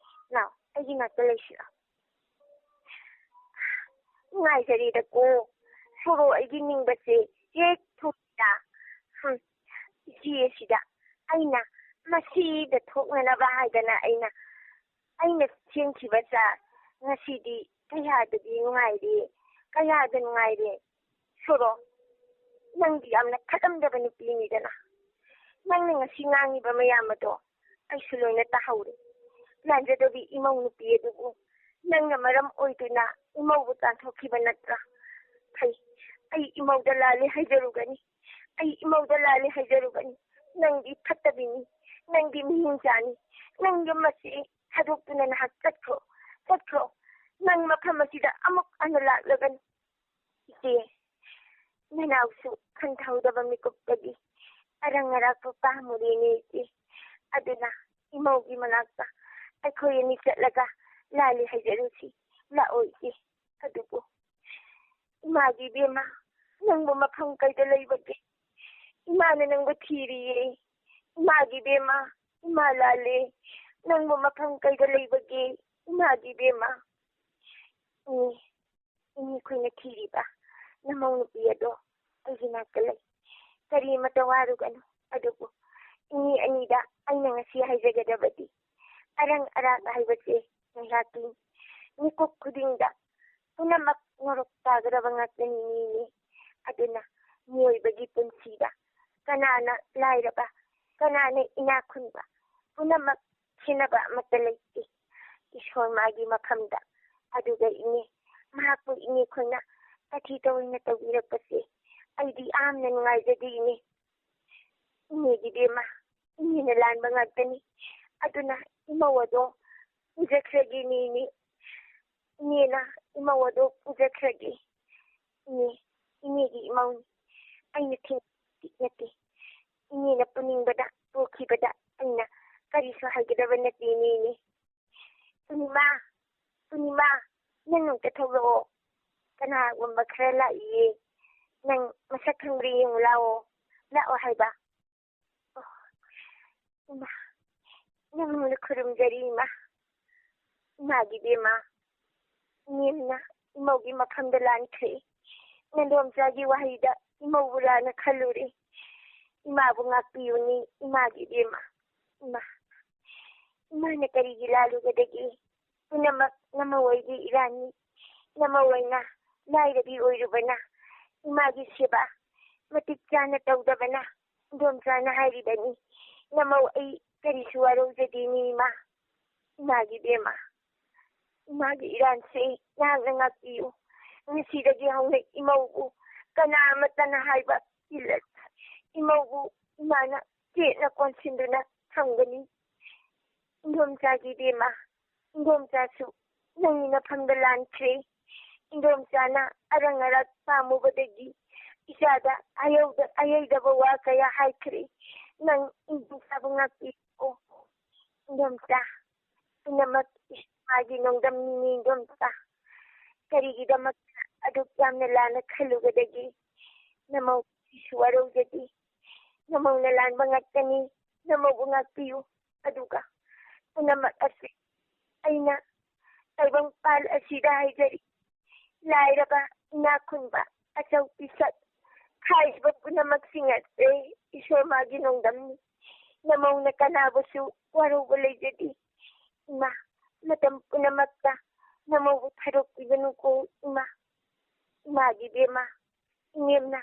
ꯂꯥꯛꯑꯣ, ꯑꯩꯒꯤ ꯅꯥꯛꯇ ꯂꯩꯁꯤꯔꯣ? ꯅꯨꯡꯉꯥꯏꯖꯔꯦꯗꯀꯣ꯫ ꯁꯣꯔꯣ, ꯑꯩꯒꯤ ꯅꯤꯡꯕꯁꯦ ꯍꯦꯛ ꯊꯨꯡꯗ꯫ ꯍꯝ, ꯏꯆꯦ ꯑꯁꯤꯗ ꯑꯩꯅ ꯃꯁꯤꯗ ꯊꯣꯛꯅꯅꯕ ꯍꯥꯏꯗꯅ ꯑꯩꯅ, ꯑꯩꯅ ꯁꯦꯝꯈꯤꯕ ꯆꯥ ꯉꯁꯤꯗꯤ ꯀꯌꯥꯗꯗꯤ ꯅꯨꯡꯉꯥꯏꯔꯦ, ꯀꯌꯥꯗ ꯅꯨꯡꯉꯥꯏꯔꯦ꯫ ꯁꯣꯔꯣ, ꯅꯪꯗꯤ ꯌꯥꯝꯅ ꯐꯠꯂꯝꯗꯕ ꯅꯨꯄꯤꯅꯤꯗꯅ꯫ ꯅꯪꯅ ꯉꯁꯤ ꯉꯥꯡꯉꯤꯕ ꯃꯌꯥꯝ ꯑꯗꯣ ꯑꯩꯁꯨ ꯂꯣꯏꯅ ꯇꯥꯍꯧꯔꯦ꯫ ꯂꯥꯟꯖꯗꯕꯤ ꯏꯃꯧ ꯅꯨꯄꯤ ꯑꯗꯨꯕꯨ ꯅꯪꯅ ꯃꯔꯝ ꯑꯣꯏꯗꯨꯅ ꯏꯃꯧꯕꯨ ꯇꯥꯟꯊꯣꯛꯈꯤꯕ ꯅꯠꯇ꯭ꯔꯥ? ꯐꯩ, ꯑꯩ ꯏꯃꯧꯗ ꯂꯥꯜꯂꯦ ꯍꯥꯏꯖꯔꯨꯒꯅꯤ꯫ ꯑꯩ ꯏꯃꯧꯗ ꯂꯥꯜꯂꯦ ꯍꯥꯏꯖꯔꯨꯒꯅꯤ꯫ ꯅꯪꯗꯤ ꯐꯠꯇꯕꯤꯅꯤ, ꯅꯪꯗꯤ ꯃꯤꯍꯤꯡ ꯆꯥꯅꯤ꯫ ꯅꯪ ꯌꯨꯝ ꯑꯁꯤ ꯊꯥꯗꯣꯛꯇꯨꯅ ꯅꯍꯥꯛ ꯆꯠꯈ꯭ꯔꯣ, ꯆꯠꯈ꯭ꯔꯣ꯫ ꯅꯪ ꯃꯐꯝ ꯑꯁꯤꯗ ꯑꯃꯨꯛ ꯍꯟꯅ ꯂꯥꯛꯂꯒꯅꯨ꯫ ꯏꯆꯦ, ꯅꯅꯥꯎꯁꯨ ꯈꯟꯊꯍꯧꯗꯕ ꯃꯤꯀꯨꯞꯇꯒꯤ ꯑꯔꯪ ꯑꯔꯥꯛꯄ ꯄꯥꯝꯃꯨꯔꯦꯅꯦ ꯏꯆꯦ꯫ ꯑꯗꯨꯅ ꯏꯃꯧꯒꯤ ꯃꯅꯥꯛꯇ ꯑꯩꯈꯣꯏ ꯑꯅꯤ ꯆꯠꯂꯒ ꯂꯥꯜꯂꯦ ꯍꯥꯏꯖꯔꯨꯁꯤ꯫ ꯂꯥꯛꯑꯣ ꯏꯆꯦ꯫ ꯑꯗꯨꯕꯨ ꯏꯃꯥꯒꯤ ꯏꯕꯦꯝꯃ, ꯅꯪꯕꯨ ꯃꯐꯝ ꯀꯩꯗ ꯂꯩꯕꯒꯦ? ꯏꯃꯥꯅ ꯅꯪꯕꯨ ꯊꯤꯔꯤꯌꯦ꯫ ꯏꯃꯥꯒꯤ ꯏꯕꯦꯝꯃ, ꯏꯃꯥ ꯂꯥꯜꯂꯦ꯫ ꯅꯪꯕꯨ ꯃꯐꯝ ꯀꯩꯗ ꯂꯩꯕꯒꯦ? ꯏꯃꯥꯒꯤ ꯏꯕꯦꯝꯃ꯫ ꯏꯅꯦ, ꯏꯅꯦ ꯑꯩꯈꯣꯏꯅ ꯊꯤꯔꯤꯕ ꯅꯃꯧ ꯅꯨꯄꯤ ꯑꯗꯣ ꯑꯩꯒꯤ ꯅꯥꯛꯇ ꯂꯩ꯫ ꯀꯔꯤꯃꯇ ꯋꯥꯔꯨꯒꯅꯨ꯫ ꯑꯗꯨꯕꯨ ꯏꯅꯦ ꯑꯅꯤꯗ ꯑꯩꯅ ꯉꯁꯤ ꯍꯥꯏꯖꯒꯗꯕꯗꯤ, ꯑꯔꯪ ꯑꯔꯥꯛ ꯍꯥꯏꯕꯁꯦ ꯉꯥꯏꯍꯥꯛꯀꯤ ꯃꯤꯀꯨꯞ ꯈꯨꯗꯤꯡꯗ ꯄꯨꯝꯅꯃꯛ ꯉꯧꯔꯣꯛ ꯇꯥꯒꯗꯕ ꯉꯥꯛꯇꯅꯤ ꯏꯅꯦ꯫ ꯑꯗꯨꯅ ꯃꯤꯑꯣꯏꯕꯒꯤ ꯄꯨꯟꯁꯤꯗ ꯀꯅꯥꯅ ꯂꯥꯏꯔꯕ, ꯀꯅꯥꯅ ꯏꯅꯥꯛ ꯈꯨꯟꯕ, ꯄꯨꯝꯅꯃꯛ ꯈꯦꯠꯅꯕ ꯑꯃꯠꯇ ꯂꯩꯇꯦ꯫ ꯏꯁꯣꯔ ꯃꯥꯒꯤ ꯃꯐꯝꯗ꯫ ꯑꯗꯨꯒ ꯏꯅꯦ, ꯃꯍꯥꯛꯄꯨ ꯏꯅꯦ ꯈꯣꯏꯅ ꯇꯥꯊꯤ ꯇꯧꯑꯣꯏꯅ ꯇꯧꯕꯤꯔꯛꯄꯁꯦ ꯑꯩꯗꯤ ꯌꯥꯝꯅ ꯅꯨꯡꯉꯥꯏꯖꯗꯦ ꯏꯅꯦ꯫ ꯏꯅꯦꯒꯤ ꯏꯕꯦꯝꯃ, ꯏꯅꯦꯅ ꯂꯥꯟꯕ ꯉꯥꯛꯇꯅꯤ꯫ ꯑꯗꯨꯅ ꯏꯃꯧ ꯑꯗꯣ ꯄꯨꯖꯈ꯭ꯔꯒꯦ ꯏꯅꯦ, ꯏꯅꯦ꯫ ꯏꯅꯦꯅ ꯏꯃꯧ ꯑꯗꯣ ꯄꯨꯖꯈ꯭ꯔꯒꯦ꯫ ꯏꯅꯦ, ꯏꯅꯦꯒꯤ ꯏꯃꯧꯅꯤ꯫ ꯑꯩꯅ ꯊꯤꯡꯕ ꯅꯠꯇꯦ꯫ ꯏꯅꯦꯅ ꯄꯨꯅꯤꯡꯕꯗ ꯄꯨꯈꯤꯕꯗ ꯑꯩꯅ ꯀꯔꯤꯁꯨ ꯍꯥꯏꯒꯗꯕ ꯅꯠꯇꯦ ꯏꯅꯦ, ꯏꯅꯦ꯫ ꯄꯨꯔꯅꯤꯃꯥ, ꯄꯨꯔꯅꯤꯃꯥ, ꯅꯪ ꯑꯝꯇ ꯊꯣꯛꯂꯛꯑꯣ꯫ ꯀꯅꯥꯒꯨꯝꯕ ꯈꯔ ꯂꯥꯛꯏꯌꯦ꯫ ꯅꯪ ꯈꯪꯕ꯭ꯔꯥ ꯌꯦꯡꯉꯨ ꯂꯥꯛꯑꯣ, ꯂꯥꯛꯑꯣ ꯍꯥꯏꯕ꯫ ꯑꯣ, ꯏꯃꯥ, ꯅꯪꯉꯣꯟꯗ ꯈꯨꯔꯨꯝꯖꯔꯤ ꯏꯃꯥ꯫ ꯏꯃꯥꯒꯤ ꯏꯕꯦꯝꯃ, ꯏꯅꯦꯝꯅ ꯏꯃꯧꯒꯤ ꯃꯐꯝꯗ ꯂꯥꯟꯈ꯭ꯔꯦ꯫ ꯅꯟꯗꯣꯝꯆꯥꯒꯤ ꯋꯥꯍꯩꯗ ꯏꯃꯧꯕꯨ ꯂꯥꯟꯅ ꯈꯜꯂꯨꯔꯦ꯫ ꯏꯃꯥꯕꯨ ꯉꯥꯛꯄꯤꯌꯨꯅꯤ ꯏꯃꯥꯒꯤ ꯏꯕꯦꯝꯃ꯫ ꯏꯃꯥ, ꯏꯃꯥꯅ ꯀꯔꯤꯒꯤ ꯂꯥꯜꯂꯨꯒꯗꯒꯦ? ꯄꯨꯝꯅꯃꯛ ꯅꯃꯧ ꯑꯩꯒꯤ ꯏꯔꯥꯟꯅꯤ꯫ ꯅꯃꯧ ꯑꯩꯅ ꯂꯥꯏꯔꯕꯤ ꯑꯣꯏꯔꯨꯕꯅ, ꯏꯃꯥꯒꯤ ꯁꯦꯕꯥ ꯃꯇꯤꯛ ꯆꯥꯅ ꯇꯧꯗꯕꯅ, ꯏꯟꯗꯣꯝꯆꯥꯅ ꯍꯥꯏꯔꯤꯕꯅꯤ꯫ ꯅꯃꯧ ꯑꯩ ꯀꯔꯤꯁꯨ ꯋꯥꯔꯧꯖꯗꯦꯅꯤ ꯏꯃꯥ꯫ ꯏꯃꯥꯒꯤ ꯏꯕꯦꯝꯃ, ꯏꯃꯥꯒꯤ ꯏꯔꯥꯟꯁꯦ ꯅꯍꯥꯛꯅ ꯉꯥꯛꯄꯤꯌꯨ꯫ ꯉꯁꯤꯗꯒꯤ ꯍꯧꯅ ꯏꯃꯧꯕꯨ ꯀꯅꯥ ꯑꯃꯠꯇꯅ ꯍꯥꯏꯕ ꯏꯜꯂꯁꯤ꯫ ꯏꯃꯧꯕꯨ ꯏꯃꯥꯅ ꯆꯦꯠꯅ ꯀꯣꯟꯁꯤꯟꯗꯨꯅ ꯊꯝꯒꯅꯤ꯫ ꯏꯟꯗꯣꯝꯆꯥꯒꯤ ꯏꯕꯦꯝꯃ, ꯏꯟꯗꯣꯝꯆꯥꯁꯨ ꯅꯪꯒꯤ ꯅꯐꯝꯗ ꯂꯥꯟꯈ꯭ꯔꯦ꯫ ꯏꯟꯗꯣꯝꯆꯥꯅ ꯑꯔꯪ ꯑꯔꯥꯛ ꯄꯥꯝꯃꯨꯕꯗꯒꯤ ꯏꯆꯥꯗ ꯑꯌꯧꯗ-, ꯑꯌꯩꯗꯕ ꯋꯥ ꯀꯌꯥ ꯍꯥꯏꯈ꯭ꯔꯦ꯫ ꯅꯪ ꯏꯟꯗꯣꯝꯆꯥꯕꯨ ꯉꯥꯛꯄꯤꯌꯨ꯫ ꯏꯟꯗꯣꯝꯆꯥ, ꯄꯨꯝꯅꯃꯛ ꯏꯁꯣꯔꯒꯤ ꯅꯣꯡꯗꯝꯅꯤꯅꯤ ꯏꯟꯗꯣꯝꯆꯥ꯫ ꯀꯔꯤꯒꯤꯗꯃꯛꯇ ꯑꯗꯨꯛ ꯌꯥꯝꯅ ꯂꯥꯟꯅ ꯈꯜꯂꯨꯒꯗꯒꯦ? ꯅꯃꯧ ꯀꯔꯤꯁꯨ ꯋꯥꯔꯧꯖꯗꯦ꯫ ꯅꯃꯧꯅ ꯂꯥꯟꯕ ꯉꯥꯛꯇꯅꯤ꯫ ꯅꯃꯧꯕꯨ ꯉꯥꯛꯄꯤꯌꯨ꯫ ꯑꯗꯨꯒ ꯄꯨꯝꯅꯃꯛ ꯑꯁꯤ ꯑꯩꯅ ꯇꯥꯏꯕꯪꯄꯥꯟ ꯑꯁꯤꯗ ꯍꯥꯏꯖꯔꯤ꯫ ꯂꯥꯏꯔꯕ, ꯏꯅꯥꯛ ꯈꯨꯟꯕ, ꯑꯆꯧ ꯄꯤꯁꯛ ꯍꯥꯏꯔꯤꯕ ꯄꯨꯝꯅꯃꯛꯁꯤꯡ ꯑꯁꯦ ꯏꯁꯣꯔ ꯃꯥꯒꯤ ꯅꯣꯡꯗꯝꯅꯤ꯫ ꯅꯃꯧꯅ ꯀꯅꯥꯕꯨꯁꯨ ꯋꯥꯔꯧꯕ ꯂꯩꯖꯗꯦ꯫ ꯏꯃꯥ, ꯃꯇꯝ ꯄꯨꯝꯅꯃꯛꯇ ꯅꯃꯧꯕꯨ ꯊꯥꯗꯣꯛꯄꯤꯒꯅꯨꯀꯣ ꯏꯃꯥ꯫ ꯏꯃꯥꯒꯤ ꯏꯕꯦꯝꯃ, ꯏꯅꯦꯝꯅ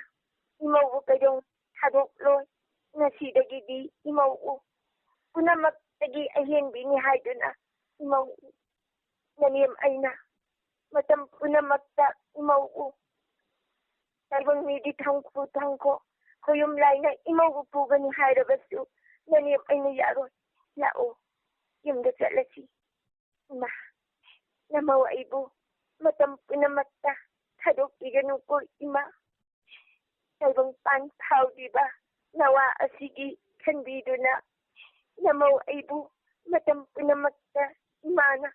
ꯏꯃꯧꯕꯨ ꯀꯩꯗꯧ ꯊꯥꯗꯣꯛꯂꯣꯏ꯫ ꯉꯁꯤꯗꯒꯤꯗꯤ ꯏꯃꯧꯕꯨ ꯄꯨꯝꯅꯃꯛꯇꯒꯤ ꯑꯍꯦꯟꯕꯤꯅꯤ ꯍꯥꯏꯗꯨꯅ ꯏꯃꯧ ꯅꯅꯦꯝ ꯑꯩꯅ ꯃꯇꯝ ꯄꯨꯝꯅꯃꯛꯇ ꯏꯃꯧꯕꯨ ꯇꯥꯏꯕꯪ ꯃꯤꯗꯤ ꯊꯪꯈꯨ ꯊꯪꯈꯣ ꯈꯣꯌꯨꯝ ꯂꯥꯏꯅ ꯏꯃꯧꯕꯨ ꯄꯨꯒꯅꯤ ꯍꯥꯏꯔꯕꯁꯨ ꯅꯅꯦꯝ ꯑꯩꯅ ꯌꯥꯔꯣꯏ꯫ ꯂꯥꯛꯑꯣ, ꯌꯨꯝꯗ ꯆꯠꯂꯁꯤ꯫ ꯏꯃꯥ, ꯅꯃꯧ ꯑꯩꯕꯨ ꯃꯇꯝ ꯄꯨꯝꯅꯃꯛꯇ ꯊꯥꯗꯣꯛꯄꯤꯒꯅꯨꯀꯣ ꯏꯃꯥ꯫ ꯇꯥꯏꯕꯪꯄꯥꯟ ꯐꯥꯎꯔꯤꯕ ꯅꯋꯥ ꯑꯁꯤꯒꯤ ꯈꯟꯕꯤꯗꯨꯅ ꯅꯃꯧ ꯑꯩꯕꯨ ꯃꯇꯝ ꯄꯨꯝꯅꯃꯛꯇ ꯏꯃꯥꯅ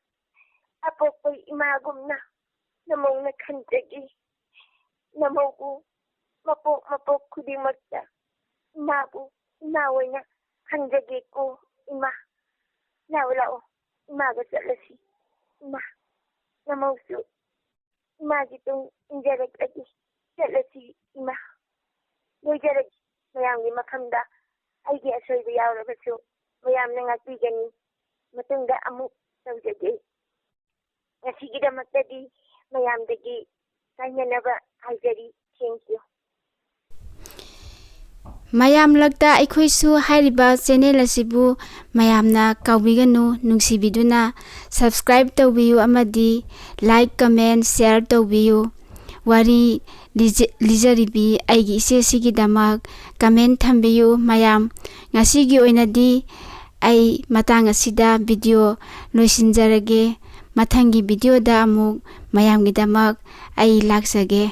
ꯑꯄꯣꯛꯄ ꯏꯃꯥꯒꯨꯝꯅ ꯅꯃꯧꯅ ꯈꯟꯖꯒꯦ꯫ ꯅꯃꯧꯕꯨ ꯃꯄꯣꯛ ꯃꯄꯣꯛ ꯈꯨꯗꯤꯡꯃꯛꯇ ꯏꯃꯥꯕꯨ ꯏꯃꯥ ꯑꯣꯏꯅ ꯈꯟꯖꯒꯦꯀꯣ꯫ ꯏꯃꯥ, ꯂꯥꯛꯑꯣ, ꯂꯥꯛꯑꯣ, ꯏꯃꯥꯒ ꯆꯠꯂꯁꯤ꯫ ꯏꯃꯥ, ꯅꯃꯧꯁꯨ ꯏꯃꯥꯒꯤ ꯇꯨꯡ ꯏꯟꯖꯔꯛꯂꯒꯦ꯫ ꯆꯠꯂꯁꯤ ꯏꯃꯥ꯫ ꯂꯣꯏꯖꯔꯒꯦ꯫ ꯃꯌꯥꯝꯒꯤ ꯃꯐꯝꯗ ꯑꯩꯒꯤ ꯑꯁꯣꯏꯕ ꯌꯥꯎꯔꯕꯁꯨ ꯃꯌꯥꯝꯅ ꯉꯥꯛꯄꯤꯒꯅꯤ꯫ ꯃꯇꯨꯡꯗ ꯑꯃꯨꯛ ꯇꯧꯖꯒꯦ꯫ ꯉꯁꯤꯒꯤꯗꯃꯛꯇꯗꯤ ꯃꯌꯥꯝꯗꯒꯤ ꯀꯥꯏꯅꯅꯕ ꯍꯥꯏꯖꯔꯤ꯫ Thank you꯫ ꯃꯌꯥꯝ ꯂꯛꯇ ꯑꯩꯈꯣꯏꯁꯨ ꯍꯥꯏꯔꯤꯕ channel ꯑꯁꯤꯕꯨ ꯃꯌꯥꯝꯅ ꯀꯥꯎꯕꯤꯒꯅꯨ, ꯅꯨꯡꯁꯤꯕꯤꯗꯨꯅ subscribe ꯇꯧꯕꯤꯌꯨ ꯑꯃꯗꯤ like, comment, share ꯇꯧꯕꯤꯌꯨ꯫ ꯋꯥꯔꯤ ꯂꯤꯖ-, ꯂꯤꯖꯔꯤꯕꯤ ꯑꯩꯒꯤ ꯏꯆꯦꯁꯤꯒꯤꯗꯃꯛ comment ꯊꯝꯕꯤꯌꯨ ꯃꯌꯥꯝ꯫ ꯉꯁꯤꯒꯤ ꯑꯣꯏꯅꯗꯤ ꯑꯩ ꯃꯇꯥꯡ ꯑꯁꯤꯗ video ꯂꯣꯏꯁꯤꯟꯖꯔꯒꯦ꯫ ꯃꯊꯪꯒꯤ videoꯗ ꯑꯃꯨꯛ ꯃꯌꯥꯝꯒꯤꯗꯃꯛ ꯑꯩ ꯂꯥꯛꯆꯒꯦ꯫